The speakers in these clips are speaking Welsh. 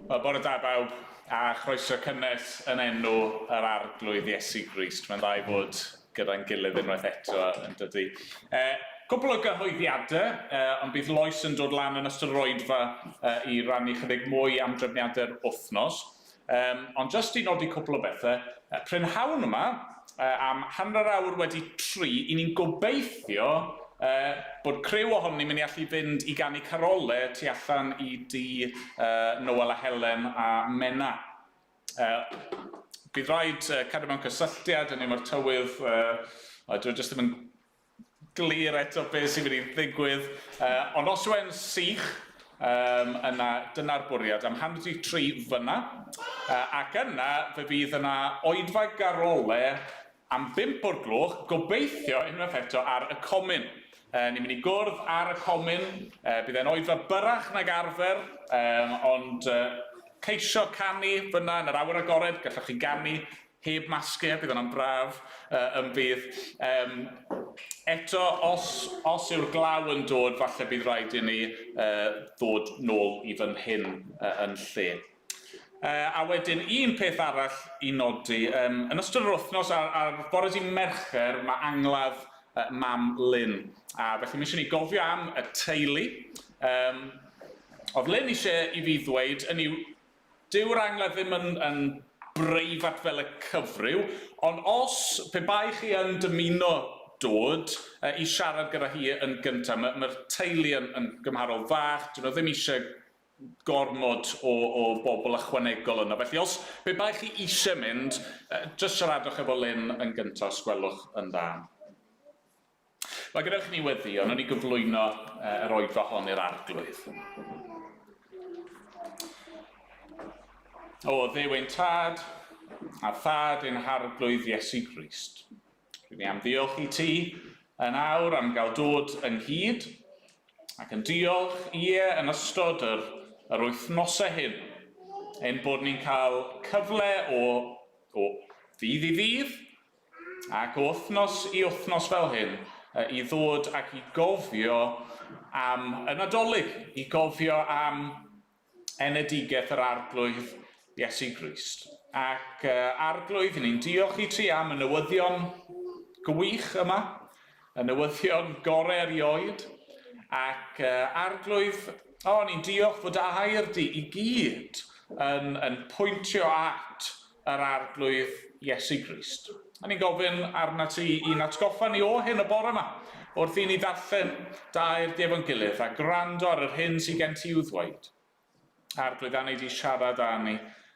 Wel, bore da bawb, a chroeso cynnes yn enw yr Arglwydd Iesu Grist. Mae'n dda i fod gyda'n gilydd unwaith eto yn dydy. E, cwpl o gyhoeddiadau, e, ond bydd Lois yn dod lan yn ystod yr oedfa e, i rannu chydig mwy am drefniadau'r wythnos. Um, ond jyst i nodi cwpl o bethau, e, prynhawn yma, e, am hanner awr wedi tri, i ni'n gobeithio e, bod criw ohonom ni'n mynd i allu fynd i ganu carole tu allan i dŷ e, Noel a Helen a Menna. E, bydd rhaid e, cadw mewn cysylltiad, yn mae'r tywydd, e, dwi e jyst ddim yn glir eto beth sy'n mynd i ddigwydd. Uh, ond os yw e'n sych, um, yna dyna'r bwriad. Am hanner di tri fyna. Uh, ac yna fe fydd yna oedfa garole am bimp o'r gloch, gobeithio unwaith eto ar y comin. Uh, ni'n mynd i gwrdd ar y comin, uh, bydd e'n oedfa byrach nag arfer, um, ond uh, ceisio canu fyna yn yr awyr agored, gallwch chi ganu Heb masgiau, bydd hwnna'n braf uh, yn bydd. Um, eto, os, os yw'r glaw yn dod, falle bydd rhaid i ni uh, ddod nôl i fan hyn uh, yn lle. Uh, a wedyn, un peth arall i nodi, um, yn ystod yr wythnos, ar, ar bore di Mercher, mae angladd uh, mam Lynn. A felly, mi eisiau ni gofio am y teulu. Um, oedd Lynn eisiau i fi ddweud, yn i'w Dyw'r angladd ddim yn, yn breifat fel y cyfryw, ond os, pe bai chi yn dymuno dod uh, i siarad gyda hi yn gyntaf, mae'r ma teulu yn, yn gymharol fach, dyn nhw ddim eisiau gormod o, o bobl ychwanegol yno. Felly os pe bai chi eisiau mynd, jyst siaradwch efo Lynn yn gyntaf os gwelwch yn dda. Mae gyda chi ni weddio, wnawn ni gyflwyno yr oedfa hon i'r arglwydd. O, Dduw ein tad, a thad ein harglwydd Iesu Grist. Rydyn ni am ddiolch i ti yn awr am gael dod ynghyd ac yn diolch, ie, yn ystod yr, yr wythnosau hyn, ein bod ni'n cael cyfle o, o ddydd i ddydd ac o wythnos i wythnos fel hyn i ddod ac i gofio am y Nadolig, i gofio am enedigaeth yr Arglwydd Iesu Grist. Ac Arglwydd, ni'n diolch i ti am y newyddion gwych yma, y newyddion gorau erioed. Ac Arglwydd, o, ni'n diolch fod dy air di i gyd yn, yn pwyntio at yr Arglwydd Iesu Grist. A ni'n gofyn arnat ti i'n atgoffa ni o hyn y bore yma, wrth i ni ddarllen dy air di efo'n gilydd a gwrando ar yr hyn sydd gen ti i'w ddweud. Arglwydd, a wnei di siarad â ni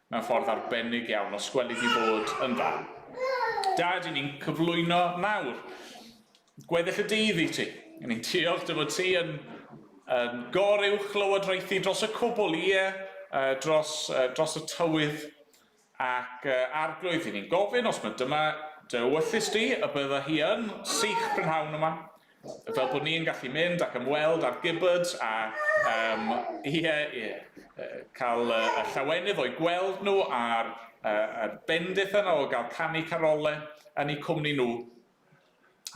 mewn ffordd arbennig iawn, os gweli di fod yn dda. Dad, i ni'n cyflwyno nawr gweddill y dydd i ti. I ni'n diolch dy fod ti yn, yn goruwch lywodraethu dros y cwbl, ie, dros, dros y tywydd ac arglwydd. I ni'n gofyn os mae dyma dy ewyllys di, y bydda hi yn sych prynhawn yma, fel bod ni'n gallu mynd ac ymweld â'r Gibbards a um, ie, ie, cael y llawenydd o'u gweld nhw a'r, uh, bendith yna o gael canu carolau yn eu cwmni nhw.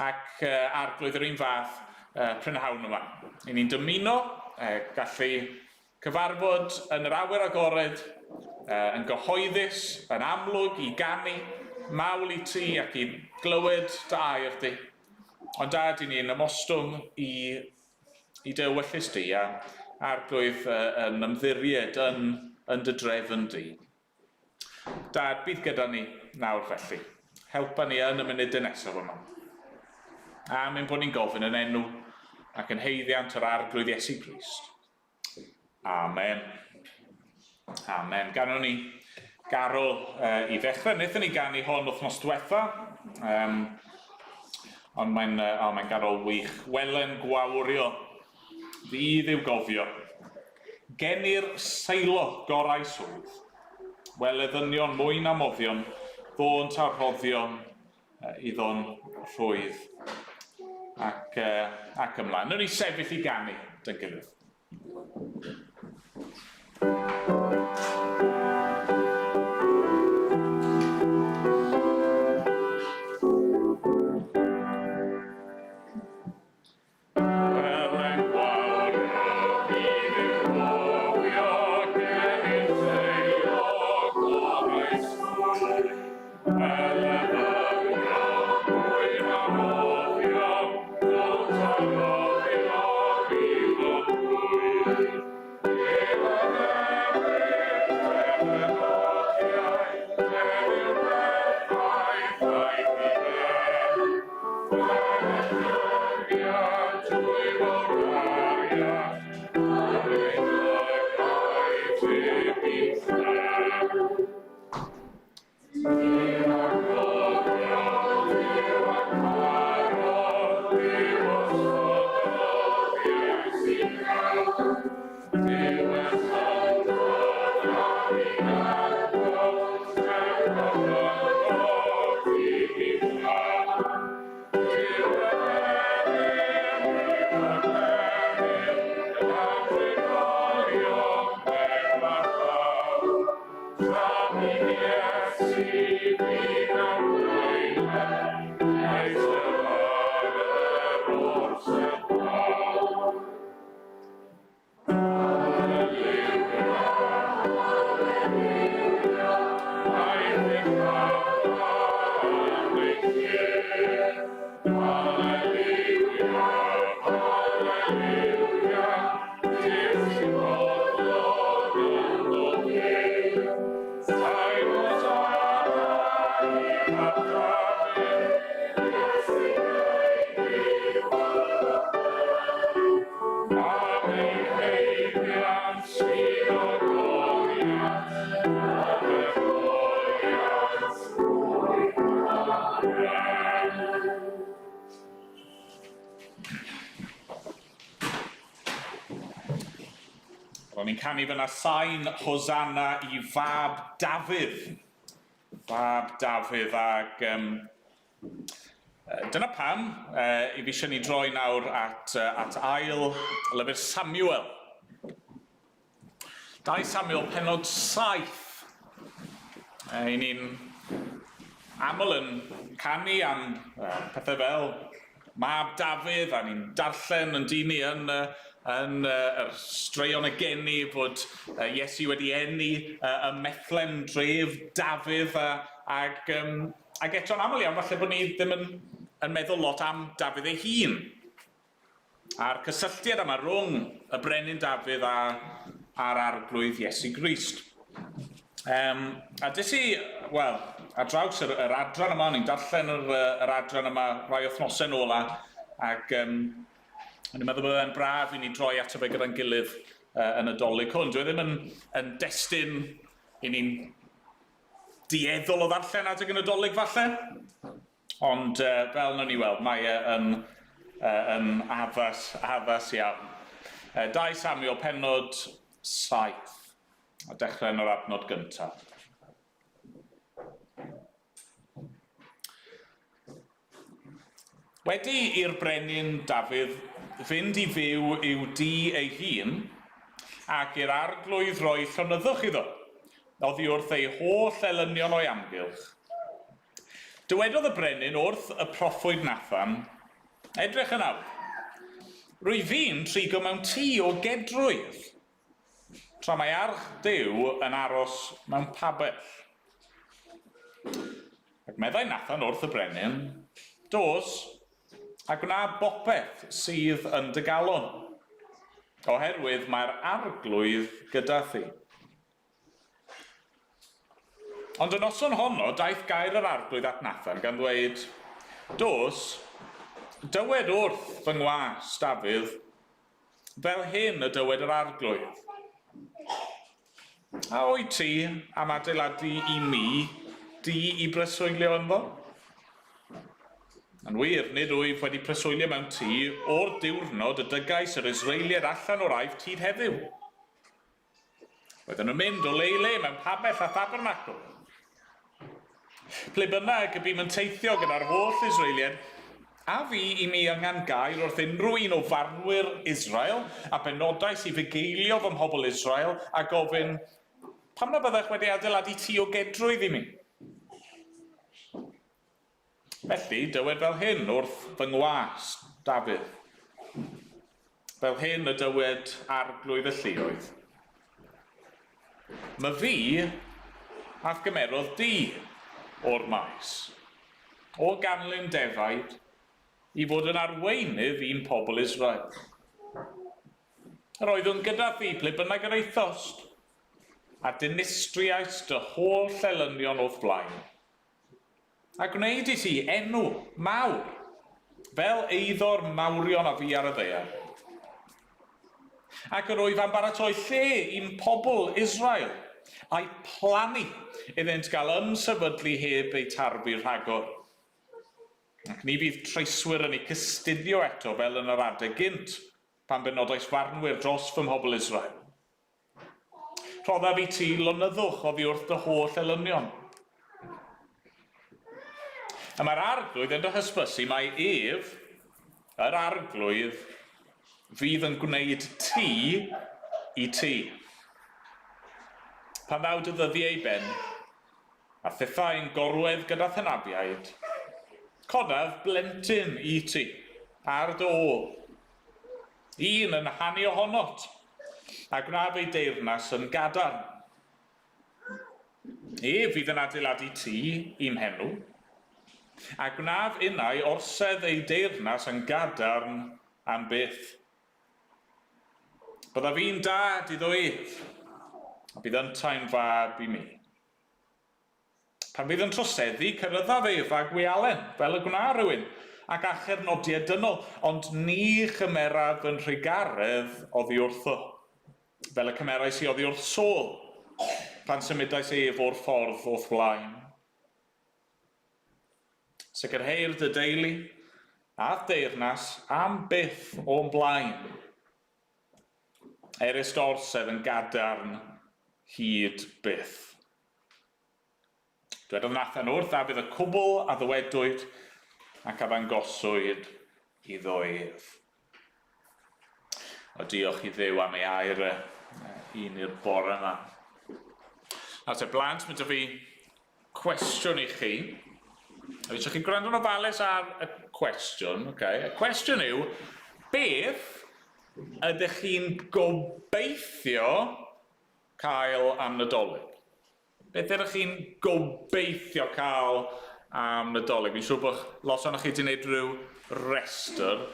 Ac Arglwydd yr un fath prynhawn yma. I ni'n dymuno gallu cyfarfod yn yr awyr agored, yn gyhoeddus, yn amlwg, i ganu mawl i ti ac i glywed dy air di. Ond Dad, i ni'n ymostwng i, i dy ewyllys di a Arglwydd yn ymddiried yn, yn dy drefn di. Dad, bydd gyda ni nawr felly. Helpa ni yn y munudau nesaf yma. Am ein bod ni'n gofyn yn enw ac yn haeddiant yr Arglwydd Iesu Grist. Amen. Amen. Ganwn ni garol i ddechrau. Wnaethon ni ganu hon wythnos diwetha. Um, ond mae'n oh, mae garol wych. Welen gwawrio. Ddydd i'w gofio. Geni'r seilo gorau swydd. Wele ddynion mwy na moddion, ddônt a rhoddion iddo'n rhwydd. Ac, ac ymlaen. Nw'n ni sefyll i ganu dy'n gilydd. Ro'n i'n canu fyna sain Hosanna i fab Dafydd. Fab Dafydd ac um, dyna pam uh, i fi eisiau ni droi nawr at, uh, at ail lyfr Samuel. 2 Samuel penod 7. I ni'n aml yn canu am pethau fel mab Dafydd, a ni'n darllen yn dyn ni yn, yn yr straeon y geni bod Iesu wedi eni ym Methlem dref Dafydd, a, ac, um, ac eto'n aml iawn falle bod ni ddim yn, yn meddwl lot am Dafydd ei hun. A'r cysylltiad yma rhwng y brenin Dafydd a, a'r arglwydd Iesu Grist. Um, a des i, wel, ar draws yr, yr adran yma, o'n i'n darllen yr, yr adran yma rai wythnosau nôl a, ac um, o'n i'n meddwl bod e'n braf i ni droi ato fe gyda'n gilydd uh, yn y dolyg hwn. Dwi e ddim yn, yn destun i ni'n dueddol o ddarllen adeg y Nadolig falle, Ond uh, fel wnawn ni weld, mae e yn, uh, yn addas, addas iawn. Uh, 2 Samuel, penod 7, a dechrau yn yr adnod gyntaf. Wedi i'r brenin Dafydd fynd i fyw i'w dŷ ei hun, ac i'r arglwydd roi llonyddwch iddo, oddi wrth ei holl elynion o'i amgylch, Dywedodd y brenin wrth y proffwyd Nathan, Edrych yn awr, rwyf fi'n trigo mewn tŷ o gedrwydd, tra mae arch Duw yn aros mewn pabell. Ac meddai Nathan wrth y brenin, Dos, a gwna bopeth sydd yn dy galon, oherwydd mae'r arglwydd gyda thi. Ond y noson honno, daeth gair yr arglwydd at Nathan gan ddweud, Dos, dywed wrth fy ngwas Dafydd, fel hyn y dywed yr arglwydd. A wyt ti am adeiladu i mi dŷ i breswylio ynddo? Yn wir, nid wyf wedi preswylio mewn tŷ o'r diwrnod y dygais yr Israeliaid allan o'r Aifft hyd heddiw. Roedden nhw'n mynd o le i le mewn pabell a thabernacl. Ple bynnag y bûm yn teithio gyda'r holl Israeliaid, a fu i mi yngan gair wrth unrhyw un o farnwyr Israel, a benodais i fugeilio fy mhobl Israel, a gofyn, Pam na byddech wedi adeiladu tŷ o gedrwydd i mi? Felly, dywed fel hyn wrth fy ngwas, Dafydd. Fel hyn y dywed arglwydd y lluoedd. My fi a'th gymerodd di o'r maes, o ganlyn defaid, i fod yn arweinydd i'n pobl Israel. Yr oeddwn gyda thi ple bynnag yr aethost, a dinistriais dy holl elynion o'th flaen. A gwneud i ti enw mawr, fel eiddo'r mawrion a fu ar y ddaear. Ac yr wyf am baratoi lle i'm pobl Israel, a'u plannu iddynt gael ymsefydlu heb eu tarfu rhagor. Ac ni fydd treiswyr yn eu cystuddio eto fel yn yr adeg gynt, pan benodais farnwyr dros fy mhobl Israel. Rhoddaf i ti lonyddwch oddi wrth dy holl elynion. Y mae'r arglwydd yn dy hysbysu mai ef, yr arglwydd, fydd yn gwneud ti i ti. Pan ddaw dy ddyddiau i ben, a thithau'n gorwedd gyda thynafiaid, codaf blentyn i ti, ar dy ôl, Un yn hanu ohonot, a gwnaf ei deyrnas yn gadarn. Ef fydd yn adeiladu tŷ i'm henw, a gwnaf innau orsedd ei deyrnas yn gadarn am byth. Byddaf i'n dad iddo ef, a bydd yntau'n fab i mi. Pan fydd yn troseddu, cyryddaf ef â gwialen, fel y gwna rhywun, ac â chernodiau dynol, ond ni chymeraf fy nhrugaredd oddi wrtho, fel y cymerais i oddi wrth Saul, pan symudais ef o'r ffordd o'th flaen. Sicrheir dy deulu a'th deyrnas am byth o'm blaen. Erys dy orsedd yn gadarn hyd byth. Dwedodd Nathan wrth Ddafydd y cwbl a ddywedwyd ac a ddangoswyd iddo ef. O diolch i Dduw am ei air e i ni'r bore yma. Nawr te blant, mae 'da fi cwestiwn i chi. A fi eisiau chi gwrando'n ofalus ar y cwestiwn. Okay? Y cwestiwn yw, beth ydych chi'n gobeithio cael am Nadolig? Beth ydych chi'n gobeithio cael am Nadolig? Fi'n siŵr bod lot ohonoch chi wedi gwneud rhyw restr.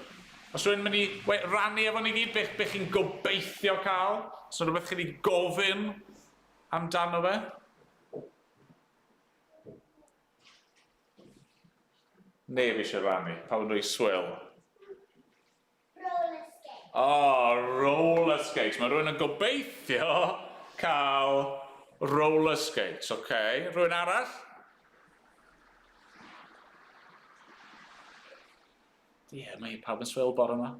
Os rhywun mynd i rannu efo ni gyd, beth, beth chi'n gobeithio cael? Os yna rhywbeth chi wedi gofyn amdano fe? Neb eisiau rannu, pawb yn rhoi swil. Roller skates. O, roller skates. Mae rhywun yn gobeithio cael roller skates, oce. Okay. Rhywun arall? Ie, yeah, mae pawb yn swil bore yma.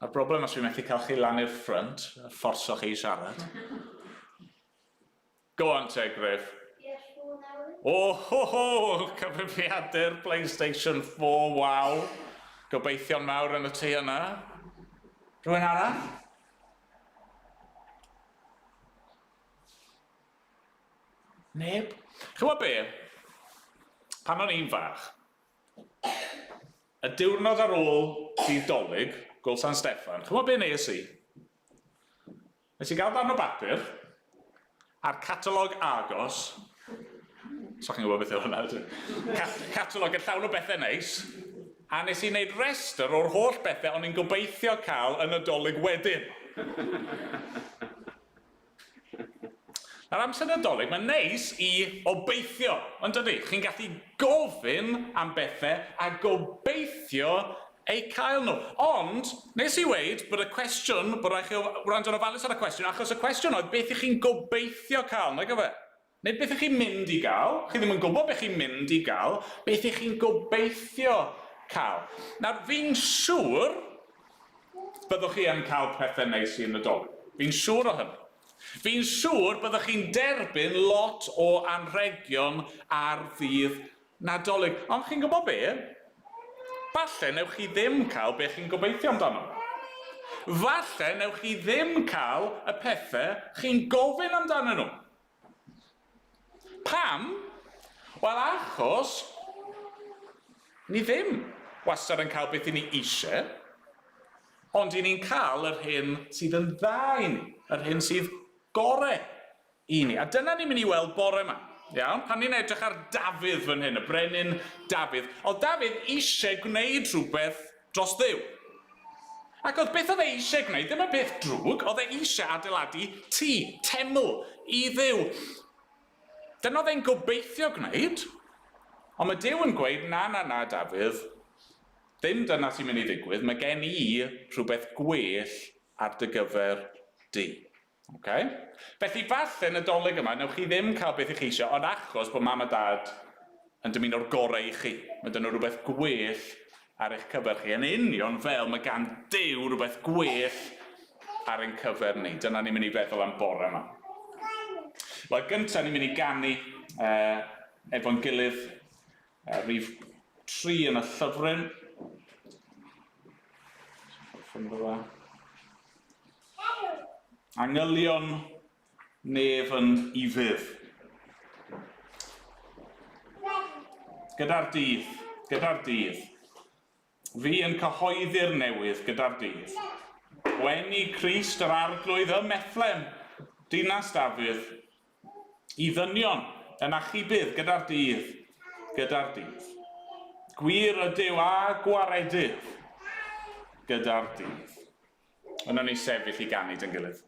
A'r broblem os fi'n methu cael chi lan i'r ffrynt, fforso chi i siarad. Go on te, Griff. PS4 newydd. O ho ho! Cyfrifiadur PlayStation 4, waw! Gobeithio'n mawr yn y tŷ yna. Rhywun arall? Neb? Chymod be? Pan o'n i'n fach, y diwrnod ar ôl dydd Dolig, Gwyl San Steffan, chymod be nes i? Nes i gael darn o bapur, a'r catalog Argos, so chi'n gwybod beth yw hwnna, ydw? Catalog yn llawn o bethau neis, a nes i wneud rhestr o'r holl bethau o'n i'n gobeithio cael y Nadolig wedyn. Ar amser Nadolig, mae'n neis i obeithio, ond dydy? Chi'n gallu gofyn am bethau a gobeithio eu cael nhw. Ond, nes i weud bod y cwestiwn, bod rhaid chi wrando'n ofalus ar y cwestiwn, achos y cwestiwn oedd beth y'ch chi'n gobeithio cael, nag yfe? Nid beth y'ch chi'n mynd i gael, chi ddim yn gwybod beth chi'n mynd i gael, beth y'ch chi'n gobeithio cael. Nawr, fi'n siŵr byddwch chi yn cael pethau neis i Nadolig. Fi'n siŵr o hynny. Fi'n siŵr byddwch chi'n derbyn lot o anrhegion ar ddydd Nadolig. Ond chi'n gwybod be? Falle newch chi ddim cael be chi'n gobeithio amdano. Falle newch chi ddim cael y pethau chi'n gofyn amdanyn nhw. Pam? Wel, achos ni ddim wastad yn cael beth i ni eisiau, ond i ni'n cael yr hyn sydd yn dda i ni, yr hyn sydd gorau i ni. A dyna ni'n mynd i weld bore yma. Iawn? Pan ni'n edrych ar Dafydd fan hyn, y brenin Dafydd, oedd Dafydd eisiau gwneud rhywbeth dros Dduw. Ac oedd beth oedd e eisiau gwneud ddim yn beth drwg, oedd e eisiau adeiladu tŷ, teml, i Dduw. Dyna oedd e'n gobeithio gwneud, ond mae Duw yn gweud, na, na, na, Dafydd, ddim dyna sy'n mynd i ddigwydd, mae gen i rhywbeth gwell ar dy gyfer di. Okay? Felly falle Nadolig yma, newch chi ddim cael beth i chi eisiau, ond achos bod mam a dad yn dymuno'r gorau i chi. Mae dyn nhw rhywbeth gwell ar eich cyfer chi. Yn union fel mae gan Duw rhywbeth gwell ar ein cyfer ni. Dyna ni'n mynd i feddwl am bore yma. Wel, gyntaf ni'n mynd i ganu efo'n gilydd rhif 3 yn y llyfryn. Angylion nef yn ufudd. Gyda'r dydd, gyda'r dydd. Fi yn cyhoeddi'r newydd gyda'r dydd. Gweni Crist yr Arglwydd ym Methlem, dinas Dafydd, i ddynion yn achubydd gyda'r dydd, gyda'r dydd. Gwir ydyw a gwaredydd gyda'r dydd. Yna ni sefyll i ganu dy'n gilydd.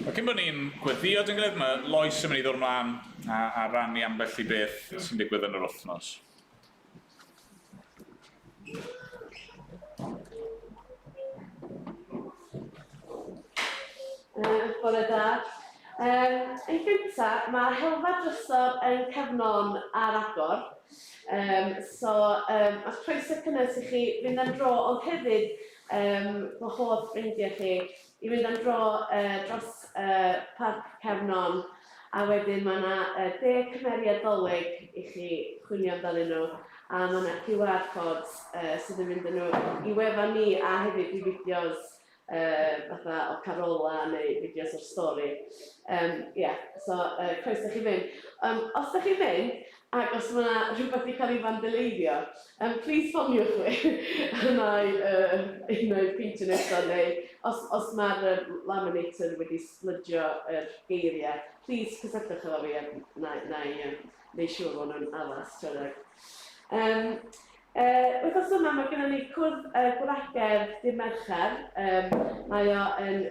A cyn bod ni'n gweddio dyn gilydd, mae Lois yn mynd i ddod ymlaen a, a rannu ambell i beth sy'n digwydd yn yr wythnos. Bore da. Yn gyntaf, mae helfa drysor yn Cefnon ar agor. Um, so, um, mae croeso cynnes i chi fynd am dro, ond hefyd um, gwahodd ffrindiau chi i fynd am dro uh, dros uh, Parc Cefnon, a wedyn mae yna uh, deg cymeriad Dolig i chi chwilio amdanyn nhw, a mae yna QR codes uh, sydd yn mynd â nhw i wefan ni a hefyd i fideos uh, fatha o Carola neu fideos o'r stori. Um, yeah, so uh, croeso chi fynd. Um, os da chi'n mynd, ac os mae yna rhywbeth wedi cael ei fandaleiddio, um, please ffoniwch fi. a na i, uh, un o'i peintio nesaf, neu os, os mae'r uh, laminator wedi slydio yr geiriau, please cysylltwch efo fi a na, na i um, neu siŵr fod nhw'n addas. Um, Wythnos yma mae gennym ni cwrdd gwragedd dydd Mercher. Mae o yn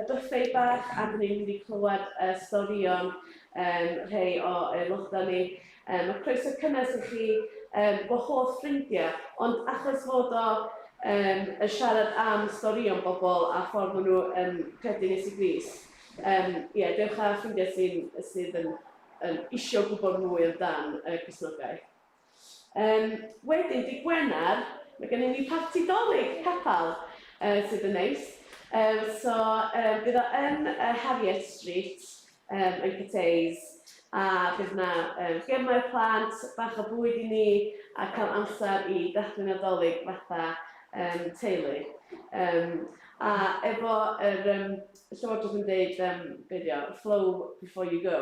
buffet bach a dyn ni'n mynd i clywed storïon rhai o aelodau ni. Mae croeso cynnes i chi gwahodd ffrindiau, ond achos fod o yn siarad am storïon bobl a ffordd maen nhw yn credu yn Iesu Grist, ie, dewch â ffrindiau sy'n, sydd yn, yn isio gwybod mwy amdan y Cristnogaeth. Um, wedyn, dy Gwener, mae gennym ni parti Dolig capel, sydd yn neis. So, bydd o yn Harriet Street yn Cathays, a bydd yna gemau plant, bach o bwyd i ni, a cael amser i dathlu Nadolig fatha um, teulu. Um, a efo yr um, Llywodraeth yn deud, um, be di o, flow before you go,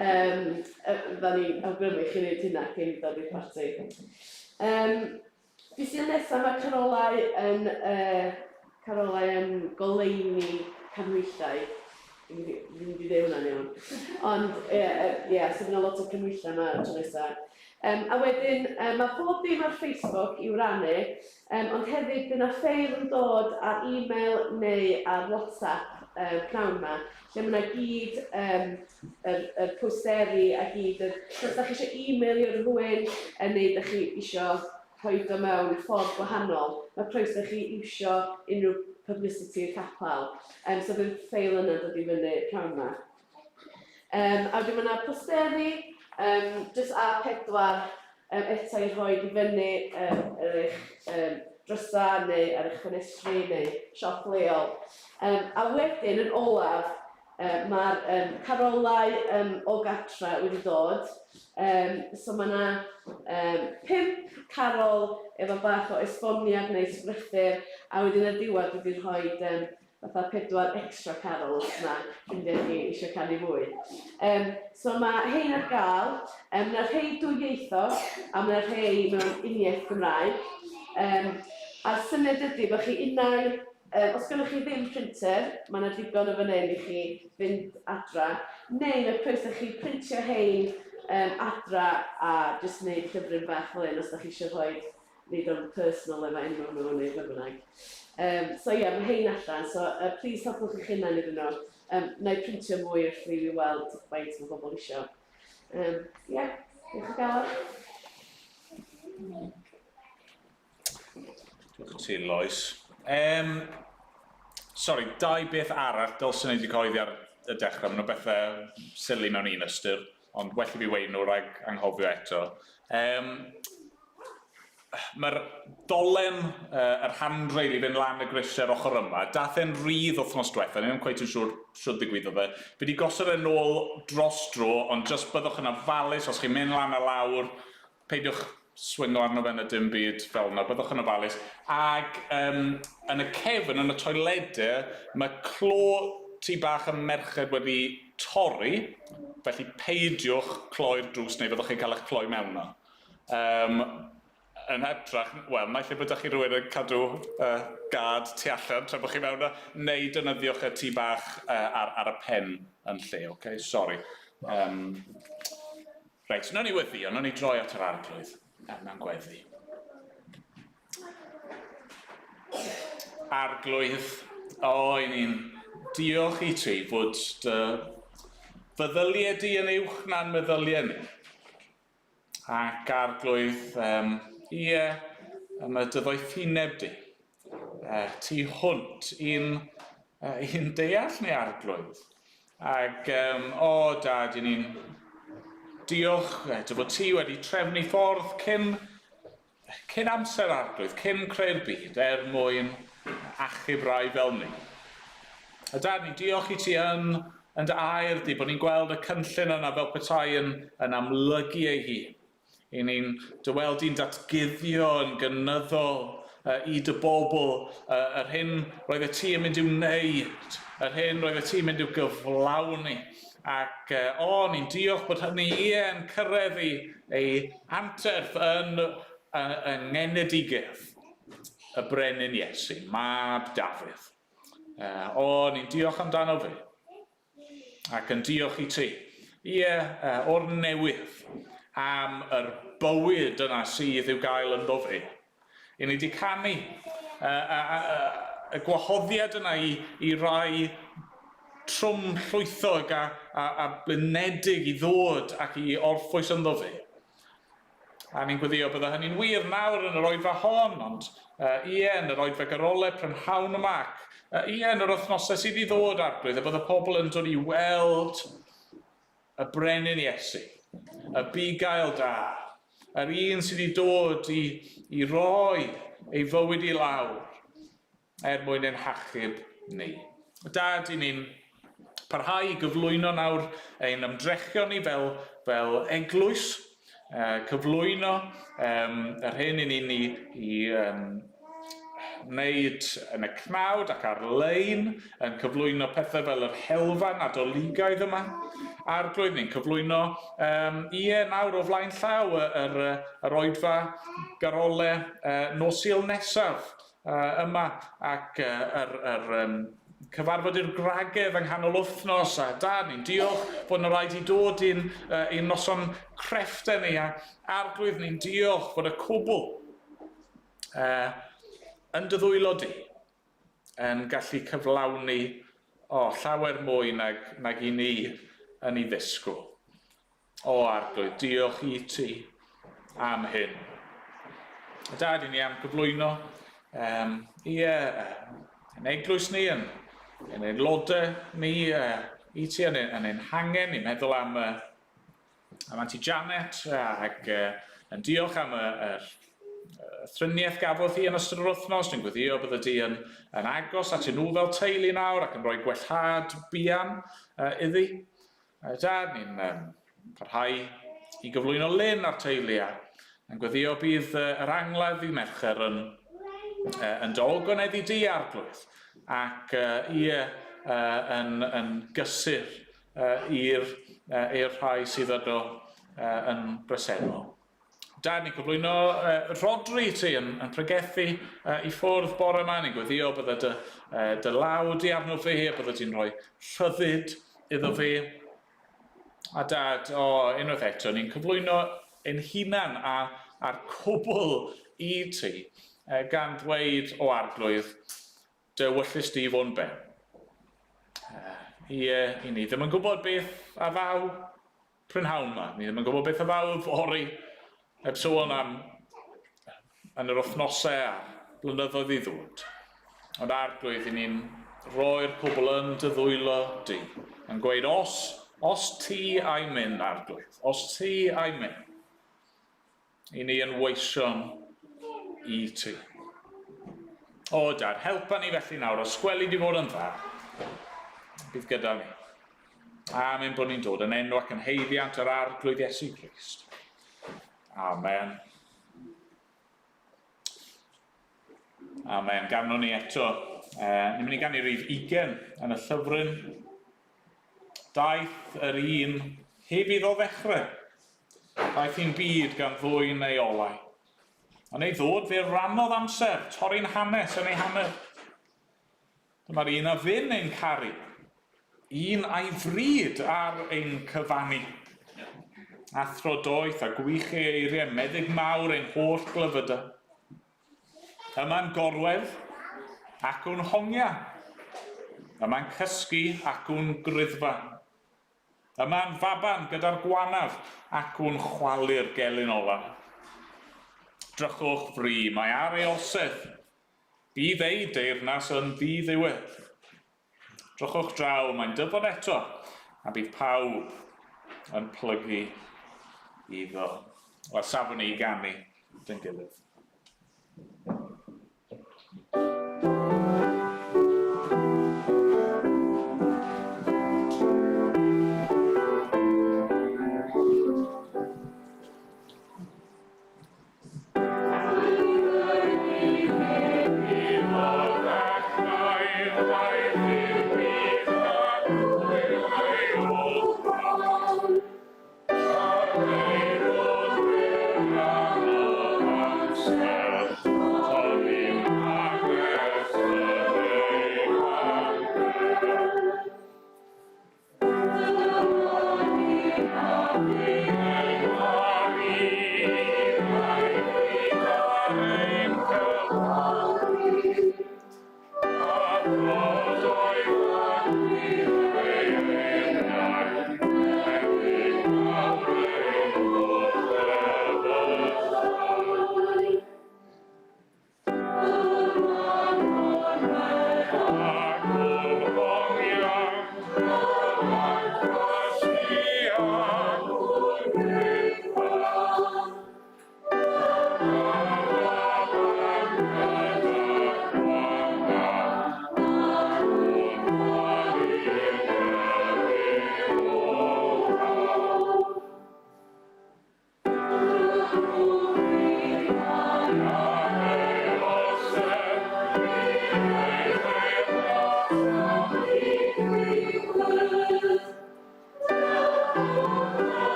um, fydda ni'n awgrymu chi wneud hynna cyn dod i'r parti. Um, Dydd Sul nesaf mae carolau yn, uh, carolau yn goleuni canhwyllau. Dwi'n mynd i ddeud hwnna'n iawn. Ond, ie, yeah, yeah, so fydd yna lot o canhwyllau yma tro nesaf. Um, a wedyn, um, mae pob dim ar Facebook i'w rannu, um, ond hefyd bydd yna ffeil yn dod ar e-mail neu ar WhatsApp um, pnawn yma, lle mae yna gyd um, yr, yr posteri a gyd. Yr, so os da chi eisiau e-mailio rhywun neu da chi eisiau rhoi o mewn ffordd gwahanol, mae croeso i chi iwsio unrhyw publicity i'r capel. Um, so bydd ffeil yna dod i fyny rhan yma. Um, a wedyn mae yna posteri, um, jyst A4 um, eto i rhoi i fyny um, ar eich um, drysa neu ar eich ffenestri neu siop leol. Um, a wedyn yn olaf, Yy ma'r yym carolau yym o gatra wedi dod. Yym so ma' 'na yym pump carol efo bach o esboniad neu sgrythur a wedyn ar diwedd dwi 'di rhoid yym fatha pedwar extra carol os ma' ffrindiau chi isio canu mwy. Yym so ma' hein ar gael. Yym ma' 'na rhei dwyieithog a ma' 'na rhei mewn uniaith Gymraeg. Yym a'r syniad ydy bod chi unai Yym, os gynnoch chi ddim printer, mae 'na ddigon o fan hyn i chi fynd adra, neu mae croeso i chi printio hein yym adra a jyst wneud llyfryn bach fel hyn os dach chi isio rhoid, wneud o'n personal efo enw nhw neu be bynnag. Yym, so ie, mae hein allan, so yy plis helpwch eich hunain iddyn nhw. Yym, wna i printio mwy wrth i fi weld faint mae bobl isio. Yym, ie, diolch o galon. Diolch i ti, Lois. Um, sorry, dau beth arall dylswn i wedi cyhoeddi ar y dechrau. Maen nhw bethau silly mewn un ystyr, ond well i fi weud nhw rhag anghofio eto. Um, Mae'r dolen, uh, yr handrail i fynd lan y grisiau'r ochr yma, dath e'n rhydd wythnos diwetha, ni ddim cweit yn siŵr shwt ddigwyddodd e. Fi wedi gosod e'n ôl dros dro, ond jyst byddwch yn ofalus os chi'n mynd lan a lawr, Peidiwch swingo arno fe na dim byd fel 'na, byddwch yn ofalus. Ac um, yn y cefn, yn y toiledau, mae clo tŷ bach y merched wedi torri, felly peidiwch cloi'r drws neu fyddwch chi'n cael eich cloi mewn yno. Um, yn hytrach, wel, naill ai bod chi rhywun yn cadw uh, gad tu allan tra bod chi mewn yno, neu defnyddiwch y tŷ bach uh, ar, ar y pen yn lle, oce? Okay? Sori. Um, Reit, wnawn ni weddïo, wnawn ni droi at yr Arglwydd mewn gweddi. Arglwydd, o, i ni'n diolch i ti fod dy feddyliau di yn uwch na'n meddyliau ni. Ac Arglwydd, um, ie, mae dy ddoethineb di, tu hwnt i'n i'n deall ni Arglwydd. Ac, um, o, dad, i ni'n diolch dy fod ti wedi trefnu ffordd cyn, cyn amser Arglwydd, cyn creu'r byd, er mwyn achub rai fel ni. A dad, ni'n diolch i ti yn, yn dy air di, bod ni'n gweld y cynllun yna fel petai yn, yn amlygu ei hun. I ni'n dy weld di'n datguddio yn gynyddol i dy bobl yr hyn roedd y ti yn mynd i'w wneud, yr hyn roedd y ti'n mynd i'w gyflawni. Ac o, ni'n diolch bod hynny ie yn cyrraedd ei, ei anterth yn, yng ngenedigaeth y brenin Iesu, mab Dafydd. O, ni'n diolch amdano fe. Ac yn diolch i ti, ie, o'r newydd, am yr bywyd yna sydd i'w gael ynddo fe. I ni wedi canu y gwahoddiad yna i, i rai trwm llwythog a, a, a blinedig i ddod ac i orffwys ynddo fe. A ni'n gweddio bydda hynny'n wir nawr yn yr oedfa hon, ond uh, ie, yn yr oedfa garolau prynhawn yma, ac uh, ie, yn yr wythnosau sydd i ddod, Arglwydd, y bydda pobl yn dod i weld y brenin Iesu, y bugail da, yr un sydd wedi dod i, i roi ei fywyd i lawr er mwyn ein hachub ni. Dad, i ni'n parhau i gyflwyno nawr ein ymdrechion ni fel, fel eglwys. cyflwyno yr hyn i ni'n i, i wneud yn y cnawd ac ar-lein, yn cyflwyno pethau fel yr helfa Nadoligaidd yma. Arglwydd, ni'n cyflwyno, ie, nawr o flaen llaw, yr, yr oedfa garole nos Sul nesaf yma, ac yr, yr cyfarfod i'r gwragedd yng nghanol wythnos, a da, ni'n diolch fod yna rhaid i dod i'n i noson crefftau ni, a Arglwydd, ni'n diolch fod y cwbl yn dy ddwylo di, yn gallu cyflawni o, llawer mwy nag, nag i ni yn ei ddisgwyl. O, Arglwydd, diolch i ti am hyn. Dad, i ni am gyflwyno ie, yn eglwys ni, yn, yn aelodau ni, i ti yn, yn ein hangen, ni'n meddwl am, am Auntie Janet ac yn diolch am y, yr thriniaeth gafodd hi yn ystod yr wythnos. Dwi'n gweddio bydde di yn, yn agos at nhw fel teulu nawr ac yn rhoi gwellhad buan iddi. Dad, ni'n parhau i gyflwyno Lynn a'r teulu a yn gweddio bydd yr angladd ddydd Mercher yn, yn dy ogoneddu di, Arglwydd, ac ie, yn, yn gysur i'r i'r rhai sydd yno yn bresennol. Dad, ni'n cyflwyno Rhodri i ti yn, yn pregethu i ffwrdd bore yma. Ni'n gweddio bydde dy, dy law di arno fe a bydde ti'n rhoi rhyddid iddo fe. A dad, o, unwaith eto, ni'n cyflwyno ein hunan a, a'r cwbl i ti, gan ddweud, o Arglwydd, dy ewyllys di fo'n ben. Ie, i ni ddim yn gwybod beth a ddaw prynhawn 'ma. Ni ddim yn gwybod beth a ddaw yfory, heb sôn am yn yr wythnosau a blynyddoedd i ddod. Ond Arglwydd, i ni'n rhoi'r cwbl yn dy ddwylo di, yn gweud, os, os ti a'i mynd, Arglwydd, os ti a'i mynd, i ni yn weision i ti. O, Dad, helpa ni felly nawr, os gweli di fod yn dda, bydd gyda ni. Amen bod ni'n dod yn enw ac yn heiddiant yr Arglwydd Iesu Grist. Amen. Amen. Ganwn ni eto. Ni'n mynd i ganu rif 20 yn y llyfryn. Daeth yr un heb iddo ddechrau. Daeth i'n byd gan ddwyn ei olau. Yn ei ddod fe rannodd amser, torri'n hanes yn ei hanner. Dyma'r un a fyn ein caru, un a'i fryd ar ein cyfannu. Athro doeth a gwych ei eiriau, meddyg mawr ein holl glefydau. Yma'n gorwedd ac o'n hongia. Yma'n cysgu ac o'n gruddfa. Yma'n faban gyda'r gwanaf ac o'n chwalu'r gelyn ola. Drychwch fri, mae ar ei orsedd. Bydd ei deyrnas yn ddi-ddiwedd. Drychwch draw, mae'n dyfod eto, a bydd pawb yn plygu iddo. Wel, safwn ni i ganu dyn gilydd.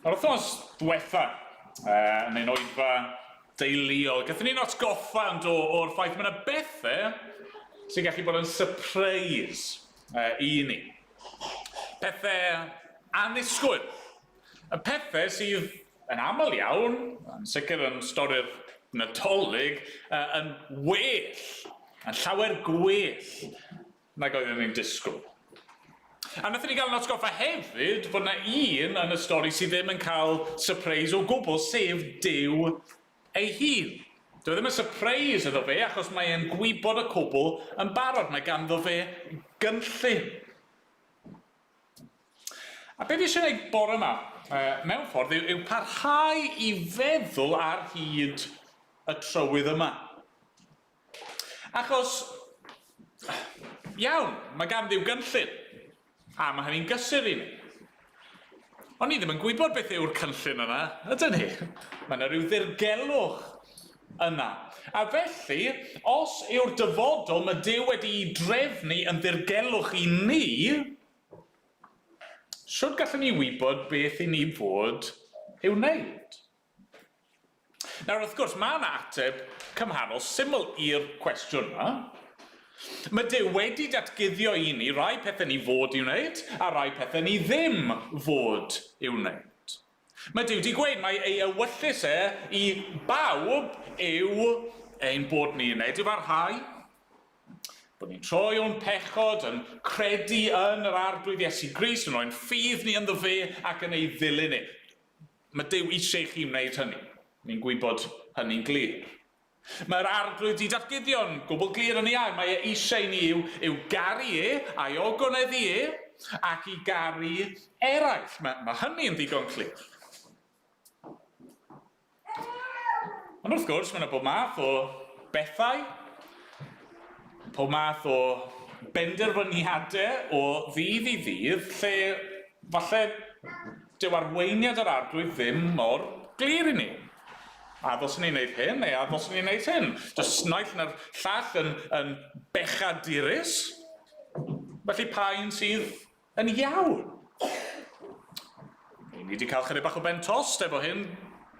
Yr wythnos diwetha, yn ein oedfa deuluol, gathon ni'n atgoffa yn do o'r ffaith mae yna bethau sy'n gallu bod yn surprise i ni. Pethau annisgwyl. Y pethau sydd yn aml iawn, yn sicr yn stori'r Nadolig, yn well, yn llawer gwell nag oedden ni'n disgwyl. A wnaethon ni gael yn atgoffa hefyd fod yna un yn y stori sydd ddim yn cael surprise o gwbl, sef Duw ei hun. Dyw e ddim yn surprise iddo fe achos mae e'n gwybod y cwbl yn barod, mae ganddo fe gynllun. A be fi eisiau gwneud bore yma, mewn ffordd, yw, yw parhau i feddwl ar hyd y trywydd yma. Achos, iawn, mae gan Dduw gynllun, a mae hynny'n gysur i ni. Ond ni ddim yn gwybod beth yw'r cynllun yna, ydyn ni? Mae yna rhyw ddirgelwch yna. A felly, os yw'r dyfodol mae Duw wedi'i drefnu yn ddirgelwch i ni, shwt gallwn ni wybod beth i ni fod i'w wneud? Nawr, wrth gwrs, mae yna ateb cymharol syml i'r cwestiwn yma. Mae Duw wedi datguddio i ni rai pethau ni fod i'w wneud a rai pethau ni ddim fod i'w wneud. Mae Duw wedi gweud mai ei ewyllys e i bawb yw ein bod ni'n wneud edifarhau, bod ni'n troi o'n pechod, yn credu yn yr Arglwydd Iesu Grist, yn rhoi'n ffydd ni ynddo fe ac yn ei ddilyn e. Mae Duw eisiau i chi wneud hynny. Ni'n gwybod hynny'n glir. Mae'r Arglwydd 'di datguddio'n gwbl glir yn ei air. Mae e eisiau i ni i'w, i'w garu e, a'i ogoneddu e, ac i garu eraill. Mae, mae hynny'n ddigon clir. Ond wrth gwrs, mae yna bob math o bethau, pob math o benderfyniadau o ddydd i ddydd lle falle dyw arweiniad yr Arglwydd ddim mor glir i ni. A ddylswn ni wneud hyn, neu a ddylswn ni wneud hyn? Does naill na'r llall yn, yn bechadurus, felly pa un sydd yn iawn? Ni wedi cael chydig bach o ben tost efo hyn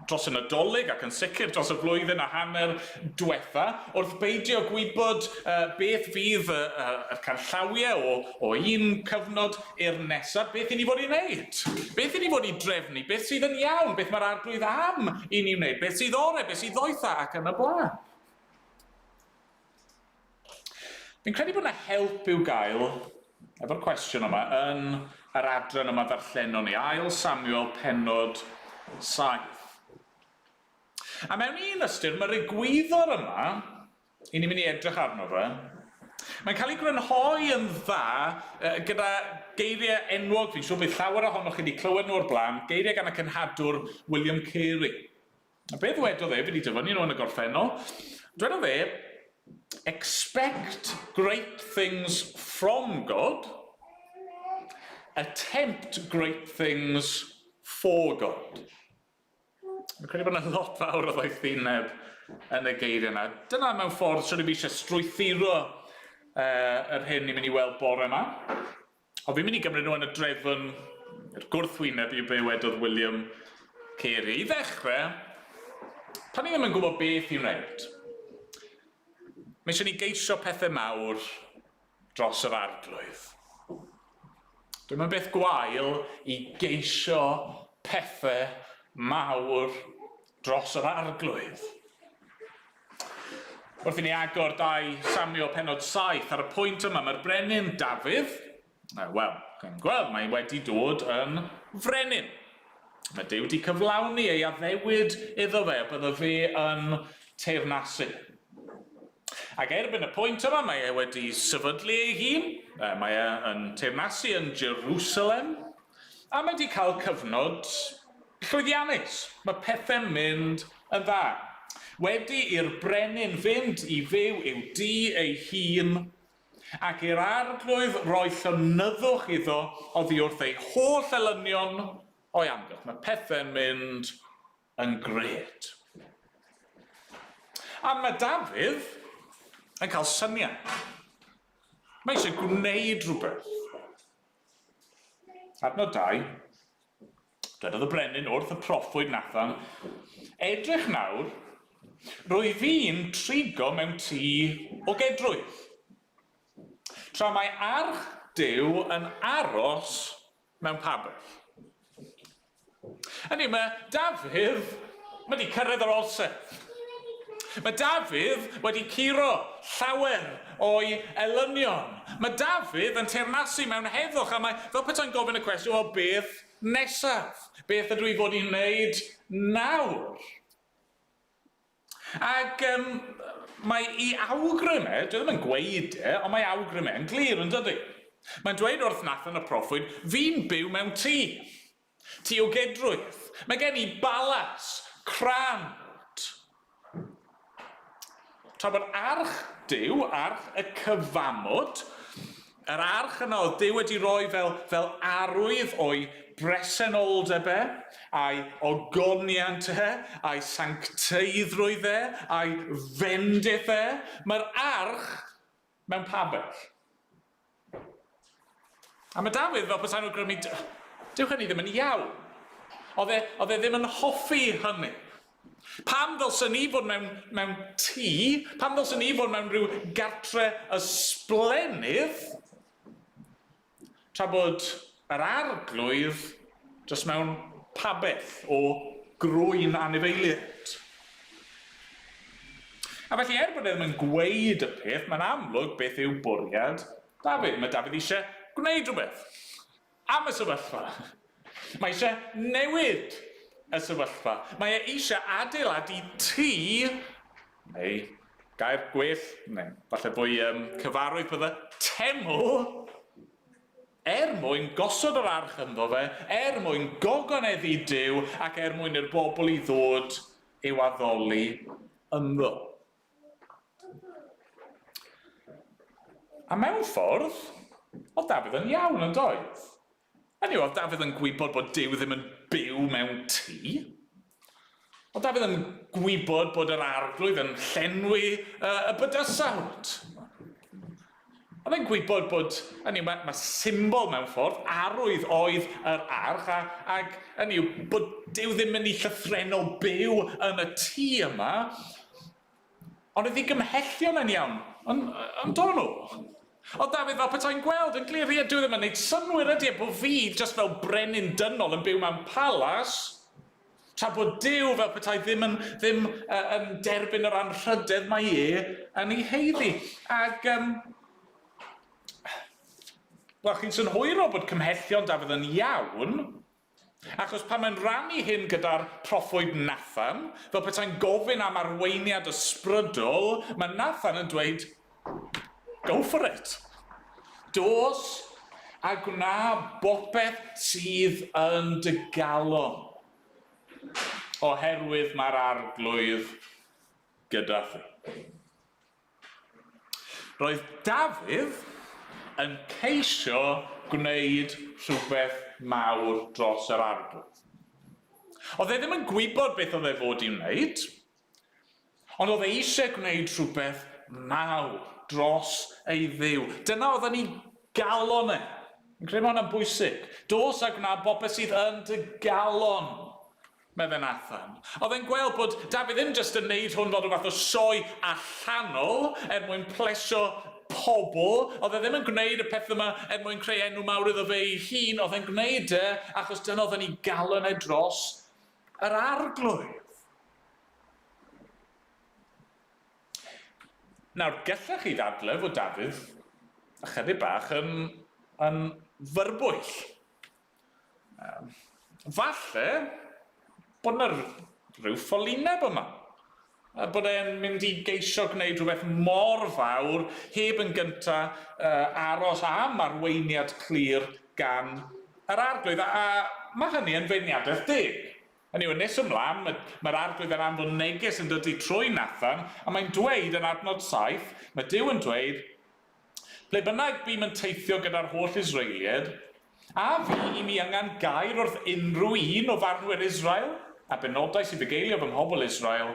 dros y Nadolig ac yn sicr dros y flwyddyn a hanner dwetha, wrth beidio gwybod uh, beth fydd y, y, y canllawiau o, o un cyfnod i'r nesaf, beth i ni fod i wneud? Beth i ni fod i drefnu? Beth sydd yn iawn? Beth mae'r Arglwydd am i ni wneud? Beth sydd orau? Beth sydd ddoetha? Ac yn y blaen. Fi'n credu bod yna help i'w gael efo'r cwestiwn yma yn yr adran yma ddarllenon ni, Ail Samuel pennod 7. A mewn un ystyr, mae'r egwyddor yma, i ni'n mynd i edrych arno fe, mae'n cael ei grynhoi yn dda gyda geiriau enwog, fi'n siŵr bydd llawer ohonoch chi wedi clywed nhw o'r blaen, geiriau gan y cenhadwr William Carey. A be ddwedodd e, fi wedi dyfynnu nhw yn y gorffennol, dwedodd e, expect great things from God, attempt great things for God. Dwi'n credu bod yna lot fawr o ddoethineb yn y geiriau yna. Dyna mewn ffordd swn i eisiau strwythuro yr hyn ni'n mynd i weld bore yma. Ond fi'n mynd i gymryd nhw yn y drefn, i'r gwrthwyneb i be wedodd William Carey. I ddechrau, pan ni ddim yn gwybod beth i'w wneud, mae eisiau ni geisio pethau mawr dros yr Arglwydd. Dwi'n mynd beth gwael i geisio pethau mawr dros yr Arglwydd. Wrth i ni agor 2 Samuel pennod 7, ar y pwynt yma mae'r brenin Dafydd, wel, chi'n gweld, mae wedi dod yn frenin. Mae Duw wedi cyflawni ei addewid iddo fe, byddo fe yn teyrnasu. Ac erbyn y pwynt yma, mae e wedi sefydlu ei hun, mae e yn teyrnasu yn Jerusalem, a mae wedi cael cyfnod llwyddiannus. Mae pethau'n mynd yn dda. Wedi i'r brenin fynd i fyw i'w dŷ ei hun, ac i'r Arglwydd roi llonyddwch iddo oddi wrth ei holl elynion o'i amgylch. Mae pethau'n mynd yn grêt. A mae Dafydd yn cael syniad. Mae eisiau gwneud rhywbeth. Adnod 2. Dwedodd y brenin wrth y proffwyd Nathan, Edrych nawr, rwyf fi'n trigo mewn tŷ o gedrwydd, tra mae arch Duw yn aros mewn pabell. Hynny yw, mae Dafydd wedi cyrraedd yr orsedd. Mae Dafydd wedi curo llawer o'i elynion. Mae Dafydd yn teyrnasu mewn heddwch a mae fel petai'n gofyn y cwestiwn, wel beth nesaf? Beth ydw i fod i wneud nawr? Ac um, mae ei awgrym e, dwi ddim yn gweud e, ond mae awgrym e yn glir yn dydy. Mae'n dweud wrth Nathan y proffwyd, fi'n byw mewn tŷ. Tŷ o gedrwydd. Mae gen i balas, crand. Tra bod arch Duw, arch y cyfamod, Yr arch yna oedd Duw wedi rhoi fel, fel arwydd o'i bresenoldeb e, a'i ogoniant e, a'i sancteiddrwydd e, a'i fendith e. Mae'r arch mewn pabell. A mae Dafydd fel petai nhw'n grymu, dyw hynny ddim yn iawn. Oedd e, oedd e ddim yn hoffi hynny. Pam ddylsen ni fod mewn, mewn tŷ? Pam ddylsen ni fod mewn rhyw gartre ysblennydd? Tra bod yr arglwydd jyst mewn pabell o grwyn anifeiliaid. A felly, er bod e ddim yn gweud y peth, mae'n amlwg beth yw bwriad Dafydd. Mae Dafydd eisiau gwneud rhywbeth am y sefyllfa. Mae eisiau newid y sefyllfa. Mae e eisiau adeiladu tŷ, neu gair gwell, neu falle fwy um, cyfarwydd bydde, teml, er mwyn gosod yr arch ynddo fe, er mwyn gogoneddu Duw ac er mwyn i'r bobl i ddod i'w addoli ynddo. A mewn ffordd, oedd Dafydd yn iawn, yn doedd? Hynny yw, oedd Dafydd yn gwybod bod Duw ddim yn byw mewn tŷ? Oedd Dafydd yn gwybod bod yr arglwydd yn llenwi y bydysawd? Oedd e'n gwybod bod, hynny yw, mae, mae symbol mewn ffordd, arwydd oedd yr arch, a, ac hynny yw, bod Duw ddim yn ei llythrennol byw yn y tŷ yma, ond oedd ei gymhellion yn iawn, ond on do nhw? Oedd Dafydd fel petai'n gweld yn glir, ie, dyw e ddim yn gwneud synnwyr ydy e, bod fi jyst fel brenin dynol yn byw mewn palas, Tra bod Duw fel petai ddim yn, ddim, uh, yn derbyn yr anrhydedd mae e yn ei heiddi. Ac, um, wel, chi'n synhwyro bod cymhellion Dafydd yn iawn, achos pan mae'n rannu hyn gyda'r proffwyd Nathan, fel petai'n gofyn am arweiniad ysbrydol, mae Nathan yn dweud, go for it. Dos a gwna bopeth sydd yn dy galon, oherwydd mae'r arglwydd gyda thi. Roedd Dafydd yn ceisio gwneud rhywbeth mawr dros yr arglwydd. Oedd e ddim yn gwybod beth oedd e fod i'w wneud, Ond oedd e eisiau gwneud rhywbeth mawr dros ei Dduw. Dyna oedd yn ei galon e. Yn credu mae hwnna'n bwysig. Dos a gwna bopeth sydd yn dy galon, meddai Nathan. Oedd e'n gweld bod Dafydd ddim jyst yn neud hwn fel rhyw fath o sioe allanol er mwyn plesio pobl. Oedd e ddim yn gwneud y peth yma er mwyn creu enw mawr iddo fe ei hun. Oedd e'n gwneud e achos dyna oedd yn ei galon e dros yr arglwydd. Nawr, gallech chi ddadlau fod Dafydd ychydig bach yn, yn fyrbwyll. Um, falle bod yna rhyw ffolineb yma. A bod e'n mynd i geisio gwneud rhywbeth mor fawr heb yn gyntaf uh, aros am arweiniad clir gan yr arglwydd. A, a mae hynny yn feirniadaeth deg. Hynny yw, yn nes ymlaen, mae'r Arglwydd yn anfon neges yn dydy trwy Nathan, a mae'n dweud yn adnod 7, mae Duw yn dweud, Ble bynnag bûm yn teithio gyda'r holl Israeliaid, a fu i mi yngan gair wrth unrhyw un o farnwyr Israel, a benodais i fugeilio fy mhobl Israel,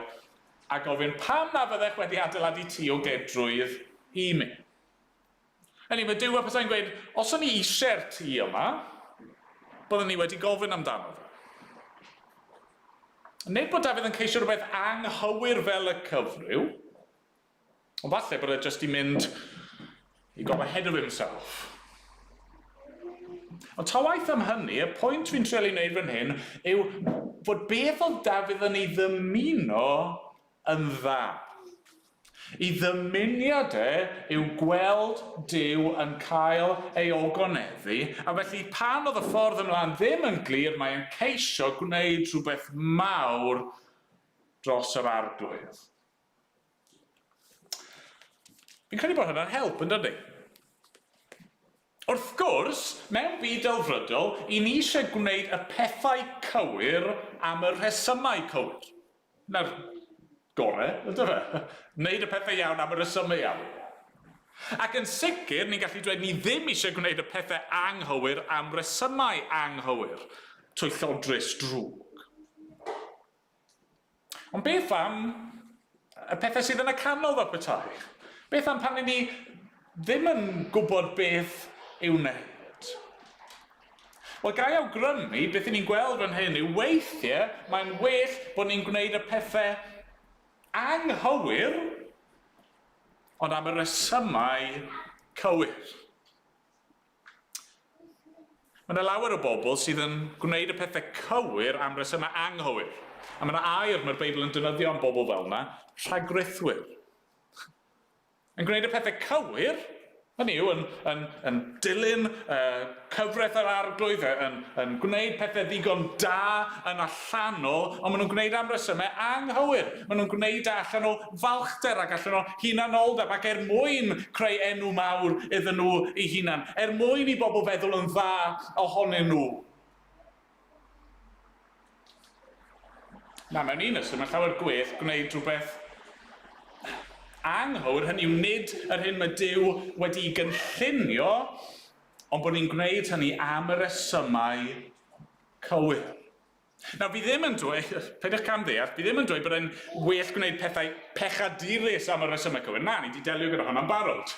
a gofyn pam na fyddech wedi adeiladu tŷ o gedrwydd i mi? Hynny, mae Duw a petai'n gweud, os o'n i eisiau'r tŷ yma, byddwn ni wedi gofyn amdano fe. Nid bod Dafydd yn ceisio rhywbeth anghywir fel y cyfryw, ond falle bod e jyst i mynd he got ahead of himself. Ond ta waeth am hynny, y pwynt fi'n trial ei wneud fan hyn yw fod beth oedd Dafydd yn ei ddymuno yn dda. Y ddymuniad e yw gweld Duw yn cael ei ogoneddu, a felly pan oedd y ffordd ymlaen ddim yn glir, mae e'n ceisio gwneud rhywbeth mawr dros yr Arglwydd. Fi'n credu bod hynna'n help, yn dydy? Wrth gwrs, mewn byd delfrydol, i ni eisiau gwneud y pethau cywir am y rhesymau cywir. Na'r gore, yndyfe? Wneud y pethau iawn am y rhesymau iawn. Ac yn sicr, ni'n gallu dweud ni ddim eisiau gwneud y pethau anghywir am resymau anghywir, twyllodrus, drwg. Ond beth am y pethau sydd yn y canol fel petai? Beth am pan ni ddim yn gwybod beth i'w wneud? Wel, ga i awgrymu, beth i ni'n gweld fan hyn yw weithiau mae'n well bod ni'n gwneud y pethau anghywir, ond am y resymau cywir. Mae yna lawer o bobl sydd yn gwneud y pethau cywir am resymau anghywir. A mae yna air mae'r Beibl yn defnyddio am bobl fel yna, rhagrithwyr. Yn gwneud y pethau cywir, hynny yw, yn, yn, yn dilyn uh, cyfraith yr arglwydd, yn, yn gwneud pethau ddigon da yn allanol, ond maen nhw'n gwneud am resymau anghywir. Maen nhw'n gwneud e allan o falchder ac allan o hunanoldeb ac er mwyn creu enw mawr iddyn nhw eu hunan, er mwyn i bobl feddwl yn dda ohonyn nhw. Na, mewn un ystyr, mae llawer gwell gwneud rhywbeth anghywir, hynny yw nid yr hyn mae Duw wedi'i gynllunio, ond bod ni'n gwneud hynny am y resymau cywir. Nawr, fi ddim yn dweud, peidiwch camddeall, fi ddim yn dweud bod e'n well gwneud pethau pechadurus am y rhesymau cywir. Na, ni wedi delio gyda hwnna'n barod.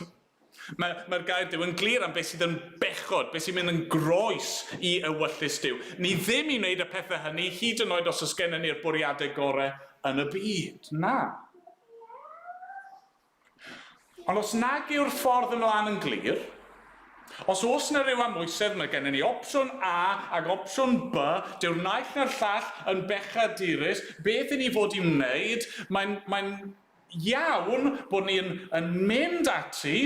Mae'r mae gair Duw yn glir am beth sydd yn bechod, beth sy'n mynd yn groes i ewyllys Duw. Ni ddim i wneud y pethau hynny, hyd yn oed os oes gennym ni'r bwriadau gorau yn y byd. Na. Ond os nag yw'r ffordd ymlaen yn glir, os oes 'na ryw amwysedd, mae gennym ni opsiwn A ac opsiwn B, dyw'r naill na'r llall yn bechadurus, beth i ni fod i'w wneud? Mae'n, mae'n iawn bod ni'n yn mynd ati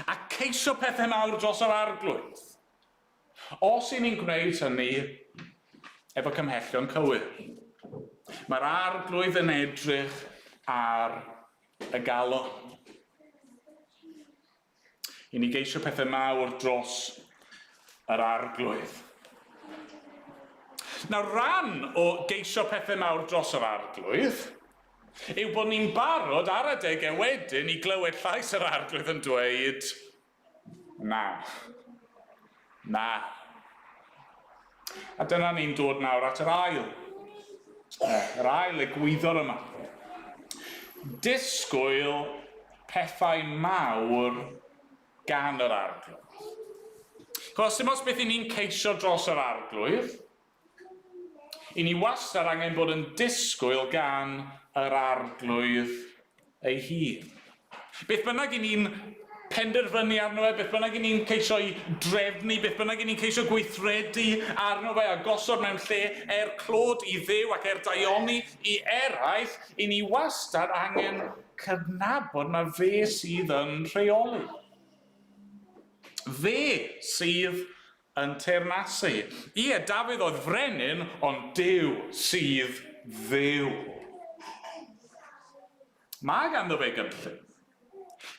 a ceisio pethau mawr dros yr arglwydd. Os y'n ni'n gwneud hynny efo cymhellion cywir. Mae'r arglwydd yn edrych ar y galon. I ni geisio pethau mawr dros yr arglwydd. Nawr, rhan o geisio pethau mawr dros yr arglwydd yw bod ni'n barod ar adegau wedyn i glywed llais yr arglwydd yn dweud, Na. Na. A dyna ni'n dod nawr at yr ail. Yr ail egwyddor yma. Disgwyl pethau mawr gan yr arglwydd. Chos dim ots beth i ni'n ceisio dros yr arglwydd, i ni wastad angen bod yn disgwyl gan yr arglwydd ei hun. Beth bynnag i ni'n penderfynu arno fe, beth bynnag i ni'n ceisio i drefnu, beth bynnag i ni'n ceisio gweithredu arno fe a gosod mewn lle er clod i Dduw ac er daioni i eraill, i ni wastad angen cydnabod mae fe sydd yn rheoli. Fe sydd yn teyrnasu. Ie, Dafydd oedd frenin, ond Duw sydd Dduw. Mae ganddo fe gynllun.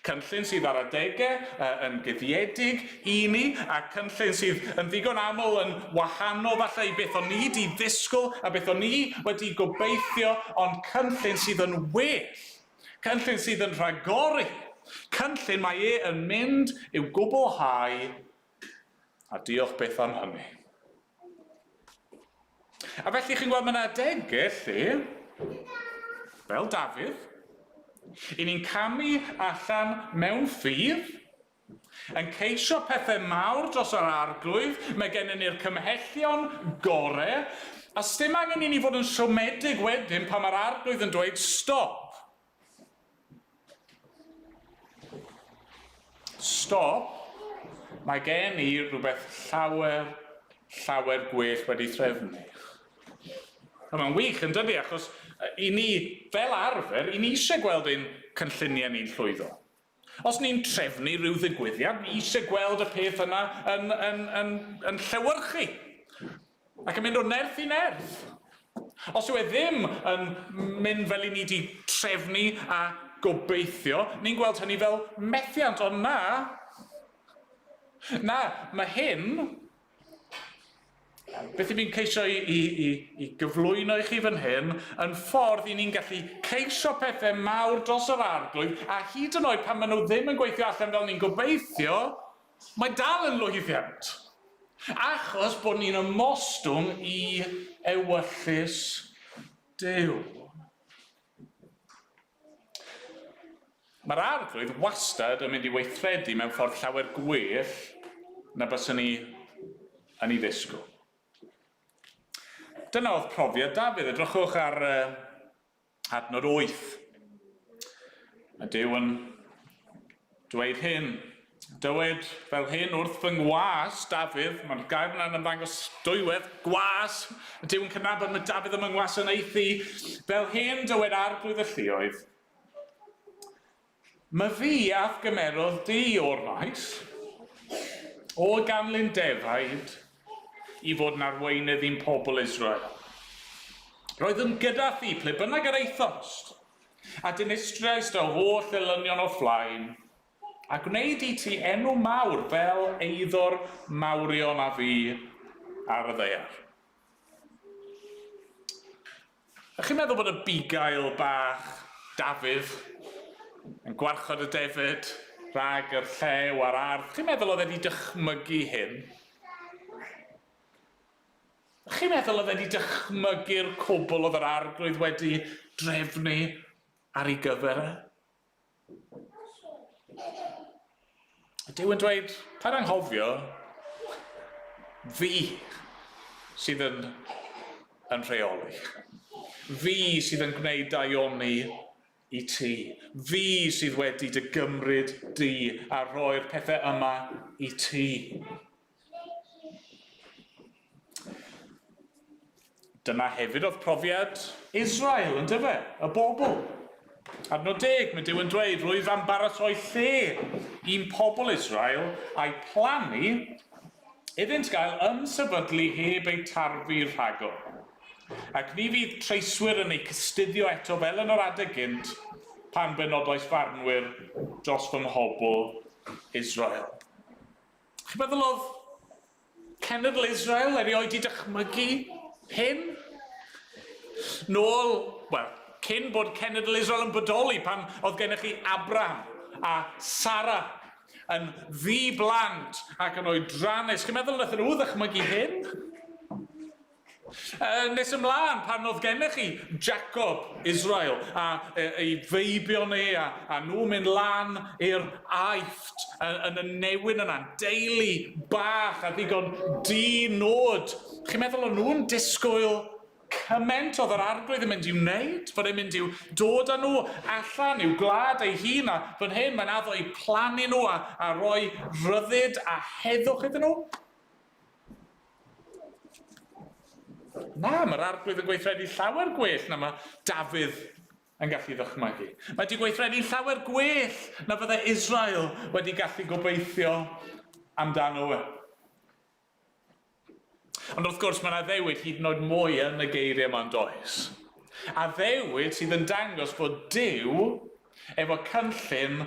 Cynllun sydd ar adegau yn guddiedig i ni, a cynllun sydd yn ddigon aml yn wahanol falle i beth o'n ni 'di ddisgwyl a beth o'n ni wedi gobeithio, ond cynllun sydd yn well. Cynllun sydd yn rhagori. Cynllun mae e yn mynd i'w gwblhau, a diolch byth am hynny. A felly chi'n gweld mae yna adegau lle, fel Dafydd, i ni'n camu allan mewn ffydd, yn ceisio pethau mawr dros yr arglwydd, mae gennym ni'r cymhellion gore, A sdim angen i ni fod yn siomedig wedyn pan mae'r arglwydd yn dweud stop. Stop, mae gen i rhywbeth llawer, llawer gwell wedi threfnu. A mae'n wych yn dydi, achos i ni, fel arfer, i ni eisiau gweld ein cynlluniau ni'n llwyddo. Os ni'n trefnu rhyw ddigwyddiad, ni eisiau gweld y peth yna yn, yn, yn, yn llewyrchu ac yn mynd o nerth i nerth. Os yw e ddim yn mynd fel i ni wedi trefnu a gobeithio, ni'n gweld hynny fel methiant, ond na, na, mae hyn Beth i fi'n ceisio i, i, i, i gyflwyno i chi fan hyn, yn ffordd i ni'n gallu ceisio pethau mawr dros yr arglwydd, a hyd yn oed pan maen nhw ddim yn gweithio allan fel ni'n gobeithio, mae dal yn lwyddiant. Achos bod ni'n ymostwng i ewyllys Duw. Mae'r arglwydd wastad yn mynd i weithredu mewn ffordd llawer gwell na byswn ni yn ei ddisgwyl. Dyna oedd profiad Dafydd. Edrychwch ar adnod 8. Mae Duw yn Dweud hyn. Dywed fel hyn wrth fy ngwas, Dafydd, mae'r gair yna'n ymddangos dwywedd, gwas, Duw yn cydnabod mae Dafydd yn fy ngwasanaethu, fel hyn dywed arglwydd y lluoedd, Mae fi a'th gymerodd di o'r maes, o ganlyn defaid, i fod yn arweinydd i'n pobl Israel. Roeddwn gyda thi ple bynnag yr aethost, A dinistriais dy holl elynion o flaen, a gwneud i ti enw mawr fel eiddo'r mawrion a fu ar y ddaear. Ych chi'n meddwl bod y bugail bach Dafydd yn gwarchod y defaid rhag yr llew a'r arth? Chi'n meddwl oedd e wedi dychmygu hyn? Chi'n meddwl oedd e wedi dychmygu'r cwbl oedd yr arglwydd wedi drefnu ar ei gyfer e? A Duw yn dweud, paid anghofio, fi sydd yn, yn rheoli. Fi sydd yn gwneud daioni i ti. Fi sydd wedi dy gymryd di a rhoi'r pethau yma i ti. Dyna hefyd oedd profiad Israel, yn dyfe? Y bobl. Adnod deg, mae Duw yn dweud, rwyf am baratoi lle i'n pobl Israel a'i plannu iddynt gael ymsefydlu heb eu tarfu rhagor. Ac ni fydd treiswyr yn eu cystuddio eto fel yn yr adeg gynt, pan benodais farnwyr dros fy mhobl Israel. Chi'n meddwl oedd cenedl Israel erioed 'di dychmygu hyn? Nôl, wel, cyn bod cenedl Israel yn bodoli, pan oedd gennych chi Abraham a Sara yn ddi-blant ac yn oedrannus, chi'n meddwl wnaethon nhw ddychmygu hyn? Nes ymlaen, pan oedd gennych chi Jacob, Israel, a ei feibion e, a, a nhw'n mynd lan i'r Aifft yn y newyn yna, deulu bach a ddigon di-nod. Chi'n meddwl o'n nhw'n disgwyl cymaint oedd yr arglwydd yn mynd i'w wneud? Fod e'n mynd i'w dod â nhw allan i'w gwlad ei hun, a fan hyn mae'n addo eu plannu nhw a, a rhoi rhyddid a heddwch iddyn nhw? Na, mae'r arglwydd yn gweithredu llawer gwell na mae Dafydd yn gallu ddychmygu. Mae wedi gweithredu llawer gwell na fydde Israel wedi gallu gobeithio amdano fe. Ond wrth gwrs, mae yna addewid hyd yn oed mwy yn y geiriau yma yn does. Addewid sydd yn dangos bod Duw efo cynllun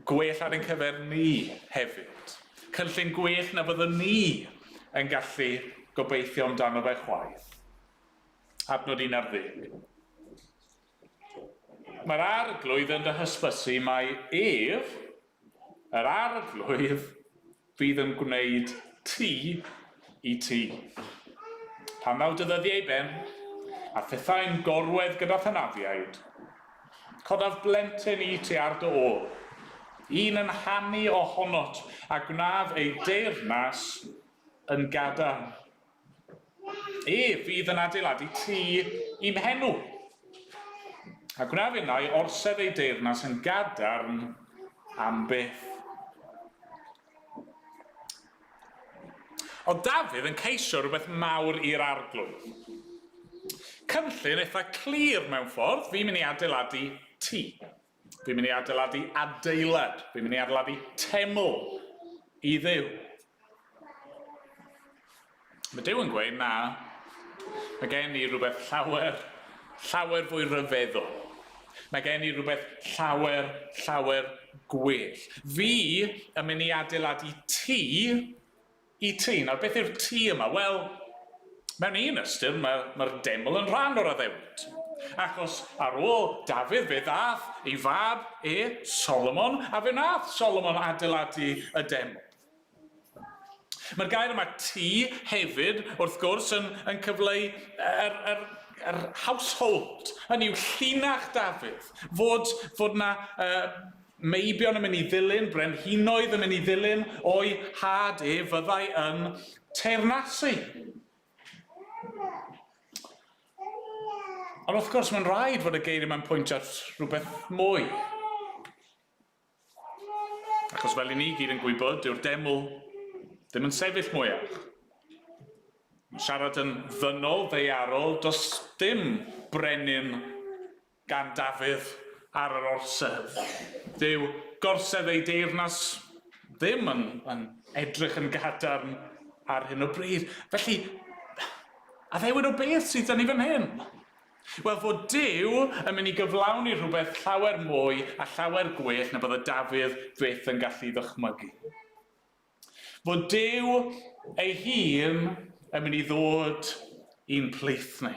gwell ar ein cyfer ni hefyd. Cynllun gwell na fyddwn ni yn gallu gobeithio amdano fe chwaith. Adnod 11. Mae'r arglwydd yn dy hysbysu mai ef, yr arglwydd, fydd yn gwneud ti i ti. Pan ddaw dy ddyddiau i ben, a phethau'n gorwedd gyda thynafiaid, codaf blentyn i ti ar dy ôl, un yn hanu ohonot, a gwnaf ei deyrnas yn gadarn. Ef fydd yn adeiladu tŷ i'm henw. A gwnaf innau orsedd ei deyrnas yn gadarn am byth. Oedd Dafydd yn ceisio rhywbeth mawr i'r arglwydd. Cynllun eitha clir mewn ffordd, fi'n mynd i adeiladu tŷ. Fi'n mynd i adeiladu adeilad. Fi'n mynd i adeiladu teml i Dduw. Mae Duw yn gweud, na, mae gen i rhywbeth llawer, llawer fwy rhyfeddol. Mae gen i rhywbeth llawer, llawer gwell. Fi yn mynd i adeiladu tŷ i ti. Nawr, beth yw'r tŷ yma? Wel, mewn un ystyr, mae'r mae deml yn rhan o'r addewid. Achos ar ôl Dafydd, fe ddath ei fab e, Solomon, a fe wnaeth Solomon adeiladu y deml. Mae'r gair yma tŷ hefyd, wrth gwrs, yn, yn cyfleu yr, yr, yr household, hynny yw llinach Dafydd, fod, fod na uh, meibion yn mynd i ddilyn, brenhinoedd yn mynd i ddilyn o'i had e fyddai yn teyrnasu. Ond wrth gwrs, mae'n rhaid fod y geiriau yma'n pwyntio at rhywbeth mwy. Achos fel i ni gyd yn gwybod, dyw'r deml ddim yn sefyll mwyach. Mae'n siarad yn ddynol, ddaearol, does dim brenin gan Dafydd ar yr orsedd. Dyw gorsedd ei deyrnas ddim yn, yn edrych yn gadarn ar hyn o bryd. Felly, addewid o beth sydd 'da ni fan hyn? Wel, fod Duw yn mynd i gyflawni rhywbeth llawer mwy a llawer gwell na bydde Dafydd fyth yn gallu ddychmygu. Fod Duw ei hun yn mynd i ddod i'n plith ni.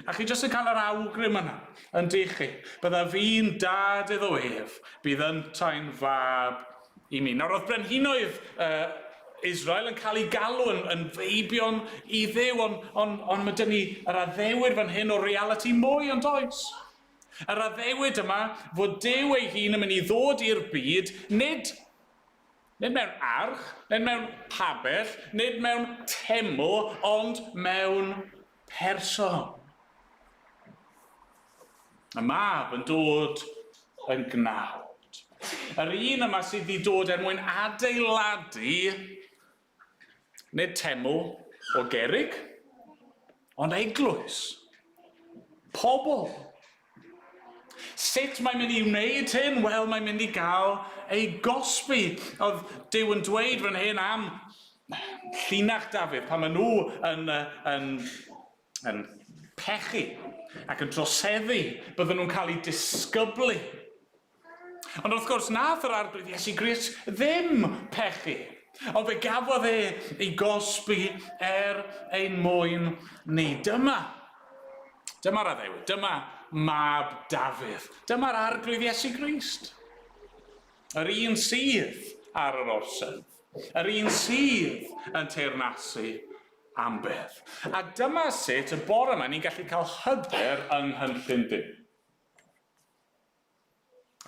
A chi jyst yn cael yr awgrym yna, yn dych chi? Bydda fi'n dad iddo ef, bydd yntau'n fab i mi. Nawr, oedd brenhinoedd uh, Israel yn cael eu galw yn, yn feibion i Dduw, ond on, on mae dyn ni yr addewid fan hyn o realiti mwy, ond oes? Yr addewid yma fod Duw ei hun yn mynd i ddod i'r byd, nid, nid mewn arch, nid mewn pabell, nid mewn teml, ond mewn person. Y mab yn dod yn gnawd. Yr un yma sydd wedi dod er mwyn adeiladu, nid teml o gerrig, ond eglwys. Pobl. Sut mae'n mynd i wneud hyn? Wel, mae'n mynd i gael ei gosbi. Oedd Duw yn dweud fan hyn am llinach Dafydd, pan maen nhw yn, yn, yn pechu ac yn troseddu, bydden nhw'n cael eu disgyblu. Ond wrth gwrs, nath yr Arglwydd Iesu Grist ddim pechu. Ond fe gafodd e ei gosbi er ein mwyn ni. Dyma, dyma'r addewid, dyma mab Dafydd, dyma'r Arglwydd Iesu Grist. Yr un sydd ar yr orsedd. Yr un sydd yn teyrnasu am byth. A dyma sut y bore yma ni'n gallu cael hyder yng nghynllun Duw.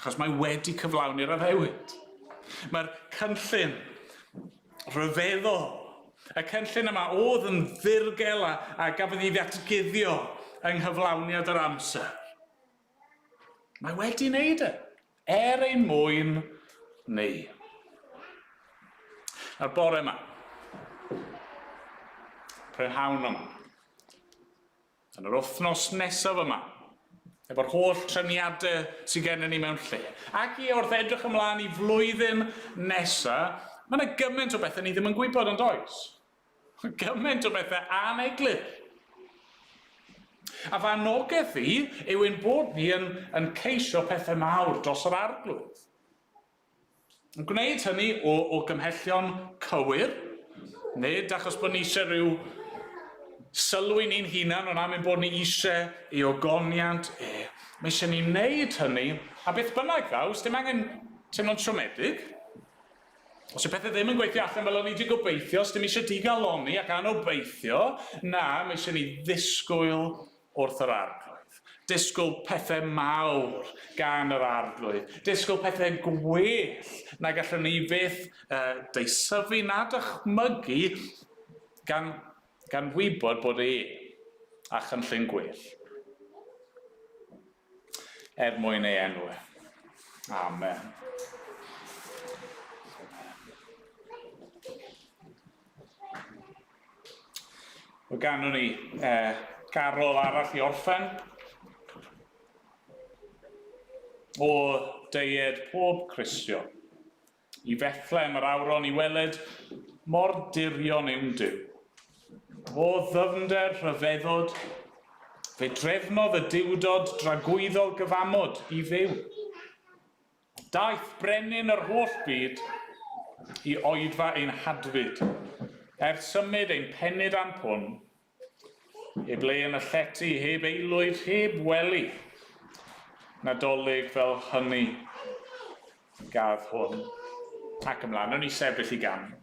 Achos mae wedi cyflawni'r addewid. Mae'r cynllun rhyfeddol, y cynllun yma oedd yn ddirgel a, a gafodd ei ddatguddio yng nghyflawniad yr amser. Mae wedi wneud e, er ein mwyn ni. A'r bore yma, prynhawn yma, yn yr wythnos nesaf yma, efo'r holl trefniadau sydd gennym ni mewn lle, ac i wrth edrych ymlaen i flwyddyn nesaf, mae yna gymaint o bethau ni ddim yn gwybod ond oes? Gymaint o bethau aneglur. A fy anogaeth i yw ein bod ni yn, yn ceisio pethau mawr dros yr arglwydd. Yn gwneud hynny o, o gymhellion cywir, nid achos bod ni eisiau rhyw sylwi ni'n hunan, ond am ein bod ni eisiau ei ogoniant e. Mae eisiau ni wneud hynny, a beth bynnag ddaw, dim angen teimlo'n siomedig. Os yw pethau ddim yn gweithio allan fel o'n i wedi gobeithio, os dim eisiau digalonni ac anobeithio, na, mae eisiau ni ddisgwyl wrth yr Arglwydd. Disgwyl pethau mawr gan yr Arglwydd. Disgwyl pethau gwell na gallwn ni fyth uh, deisyfu na dychmygu gan, gan wybod bod e. a chynllun gwell. Er mwyn ei enw. E. Amen. Wel, ganwn ni eh, garol arall i orffen. O deied pob Cristion. I Fethlem yr awron i weled mor dirion yw'n Duw. O ddyfnder rhyfeddod, fe drefnodd y duwdod dragwyddol gyfamod i fyw. Daeth brenin yr holl byd i oedfa ein hadfyd, er symud ein penyd a'n pwn, I ble yn y llety heb aelwyd, heb wely, Nadolig fel hynny gadd hwn. Ac ymlaen, wnawn ni sefyll i ganu.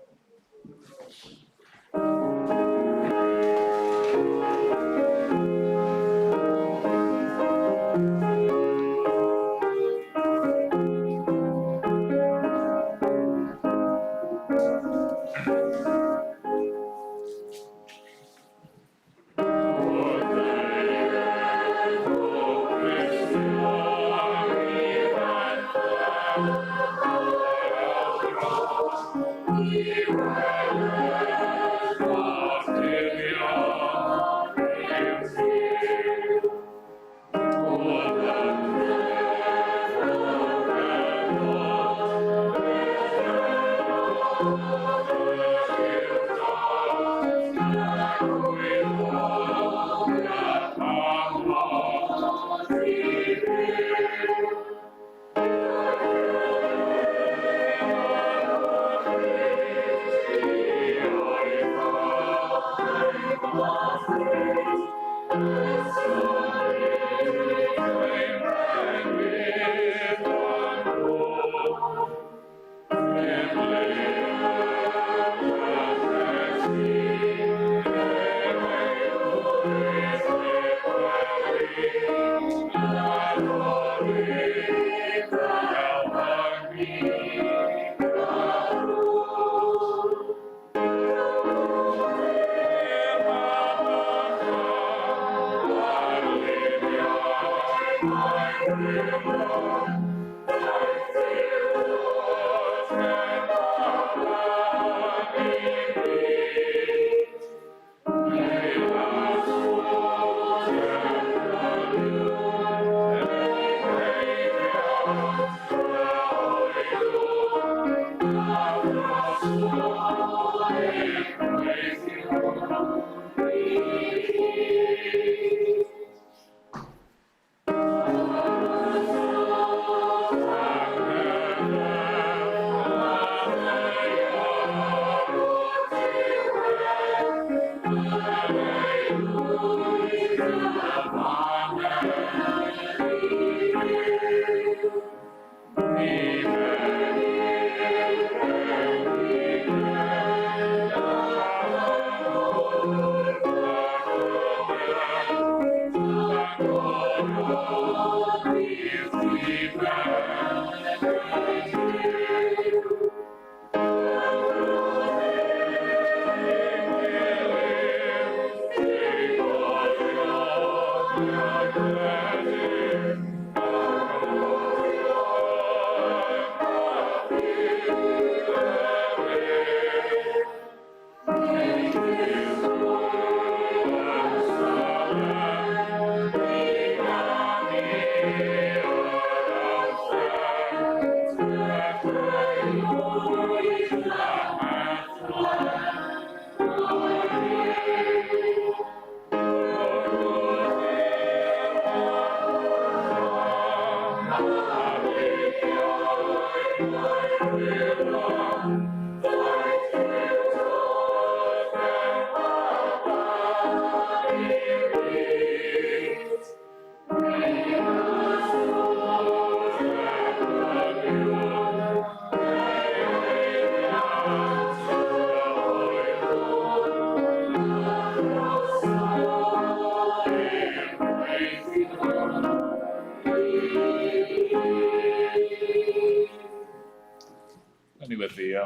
Yn i weddio.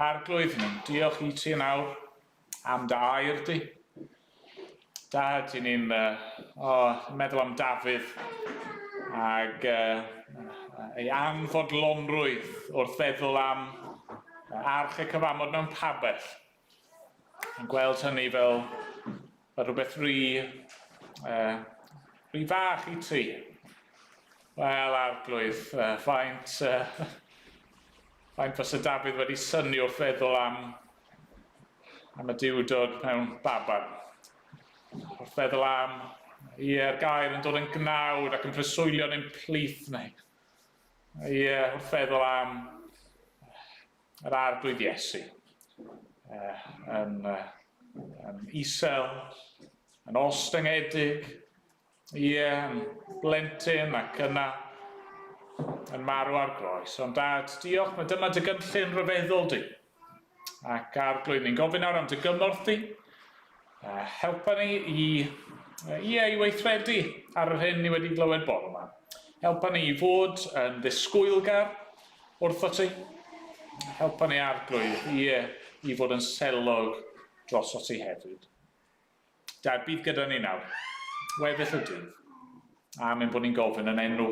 Arglwydd, diolch i ti yn awr am dy air di. Dad, i ni'n oh, meddwl am Dafydd ag ei anfodlonrwydd wrth feddwl am arch y cyfamod mewn pabell. Yn gweld hynny fel, fel rhywbeth rhy, rhy fach i ti. Wel, arglwydd, faint, faint fysa Dafydd wedi synnu wrth feddwl am, am y diwdod mewn baban. Wrth feddwl am, ie'r gair yn dod yn gnawd ac yn preswylio yn ein plith ni. Ie, wrth feddwl am yr arglwydd Iesu. Yn, yn isel, yn ostyngedig, Ie, yn blentyn ac yna yn marw ar groes. Ond dad, diolch, mae dyma dy gynllun rhyfeddol di. Ac arglwydd, ni'n gofyn nawr am dy gymorth di. Helpa ni i, ie, i weithredu ar yr hyn ni wedi glywed bore yma. Helpa ni i fod yn ddisgwylgar wrtho ti. Helpa ni arglwydd, ie, i fod yn selog droso ti hefyd. Dad, bydd gyda ni nawr. Weddill y dydd. Am ein bod ni'n gofyn yn enw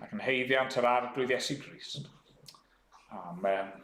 ac yn haeddiant yr Arglwydd Iesu Grist. Amen.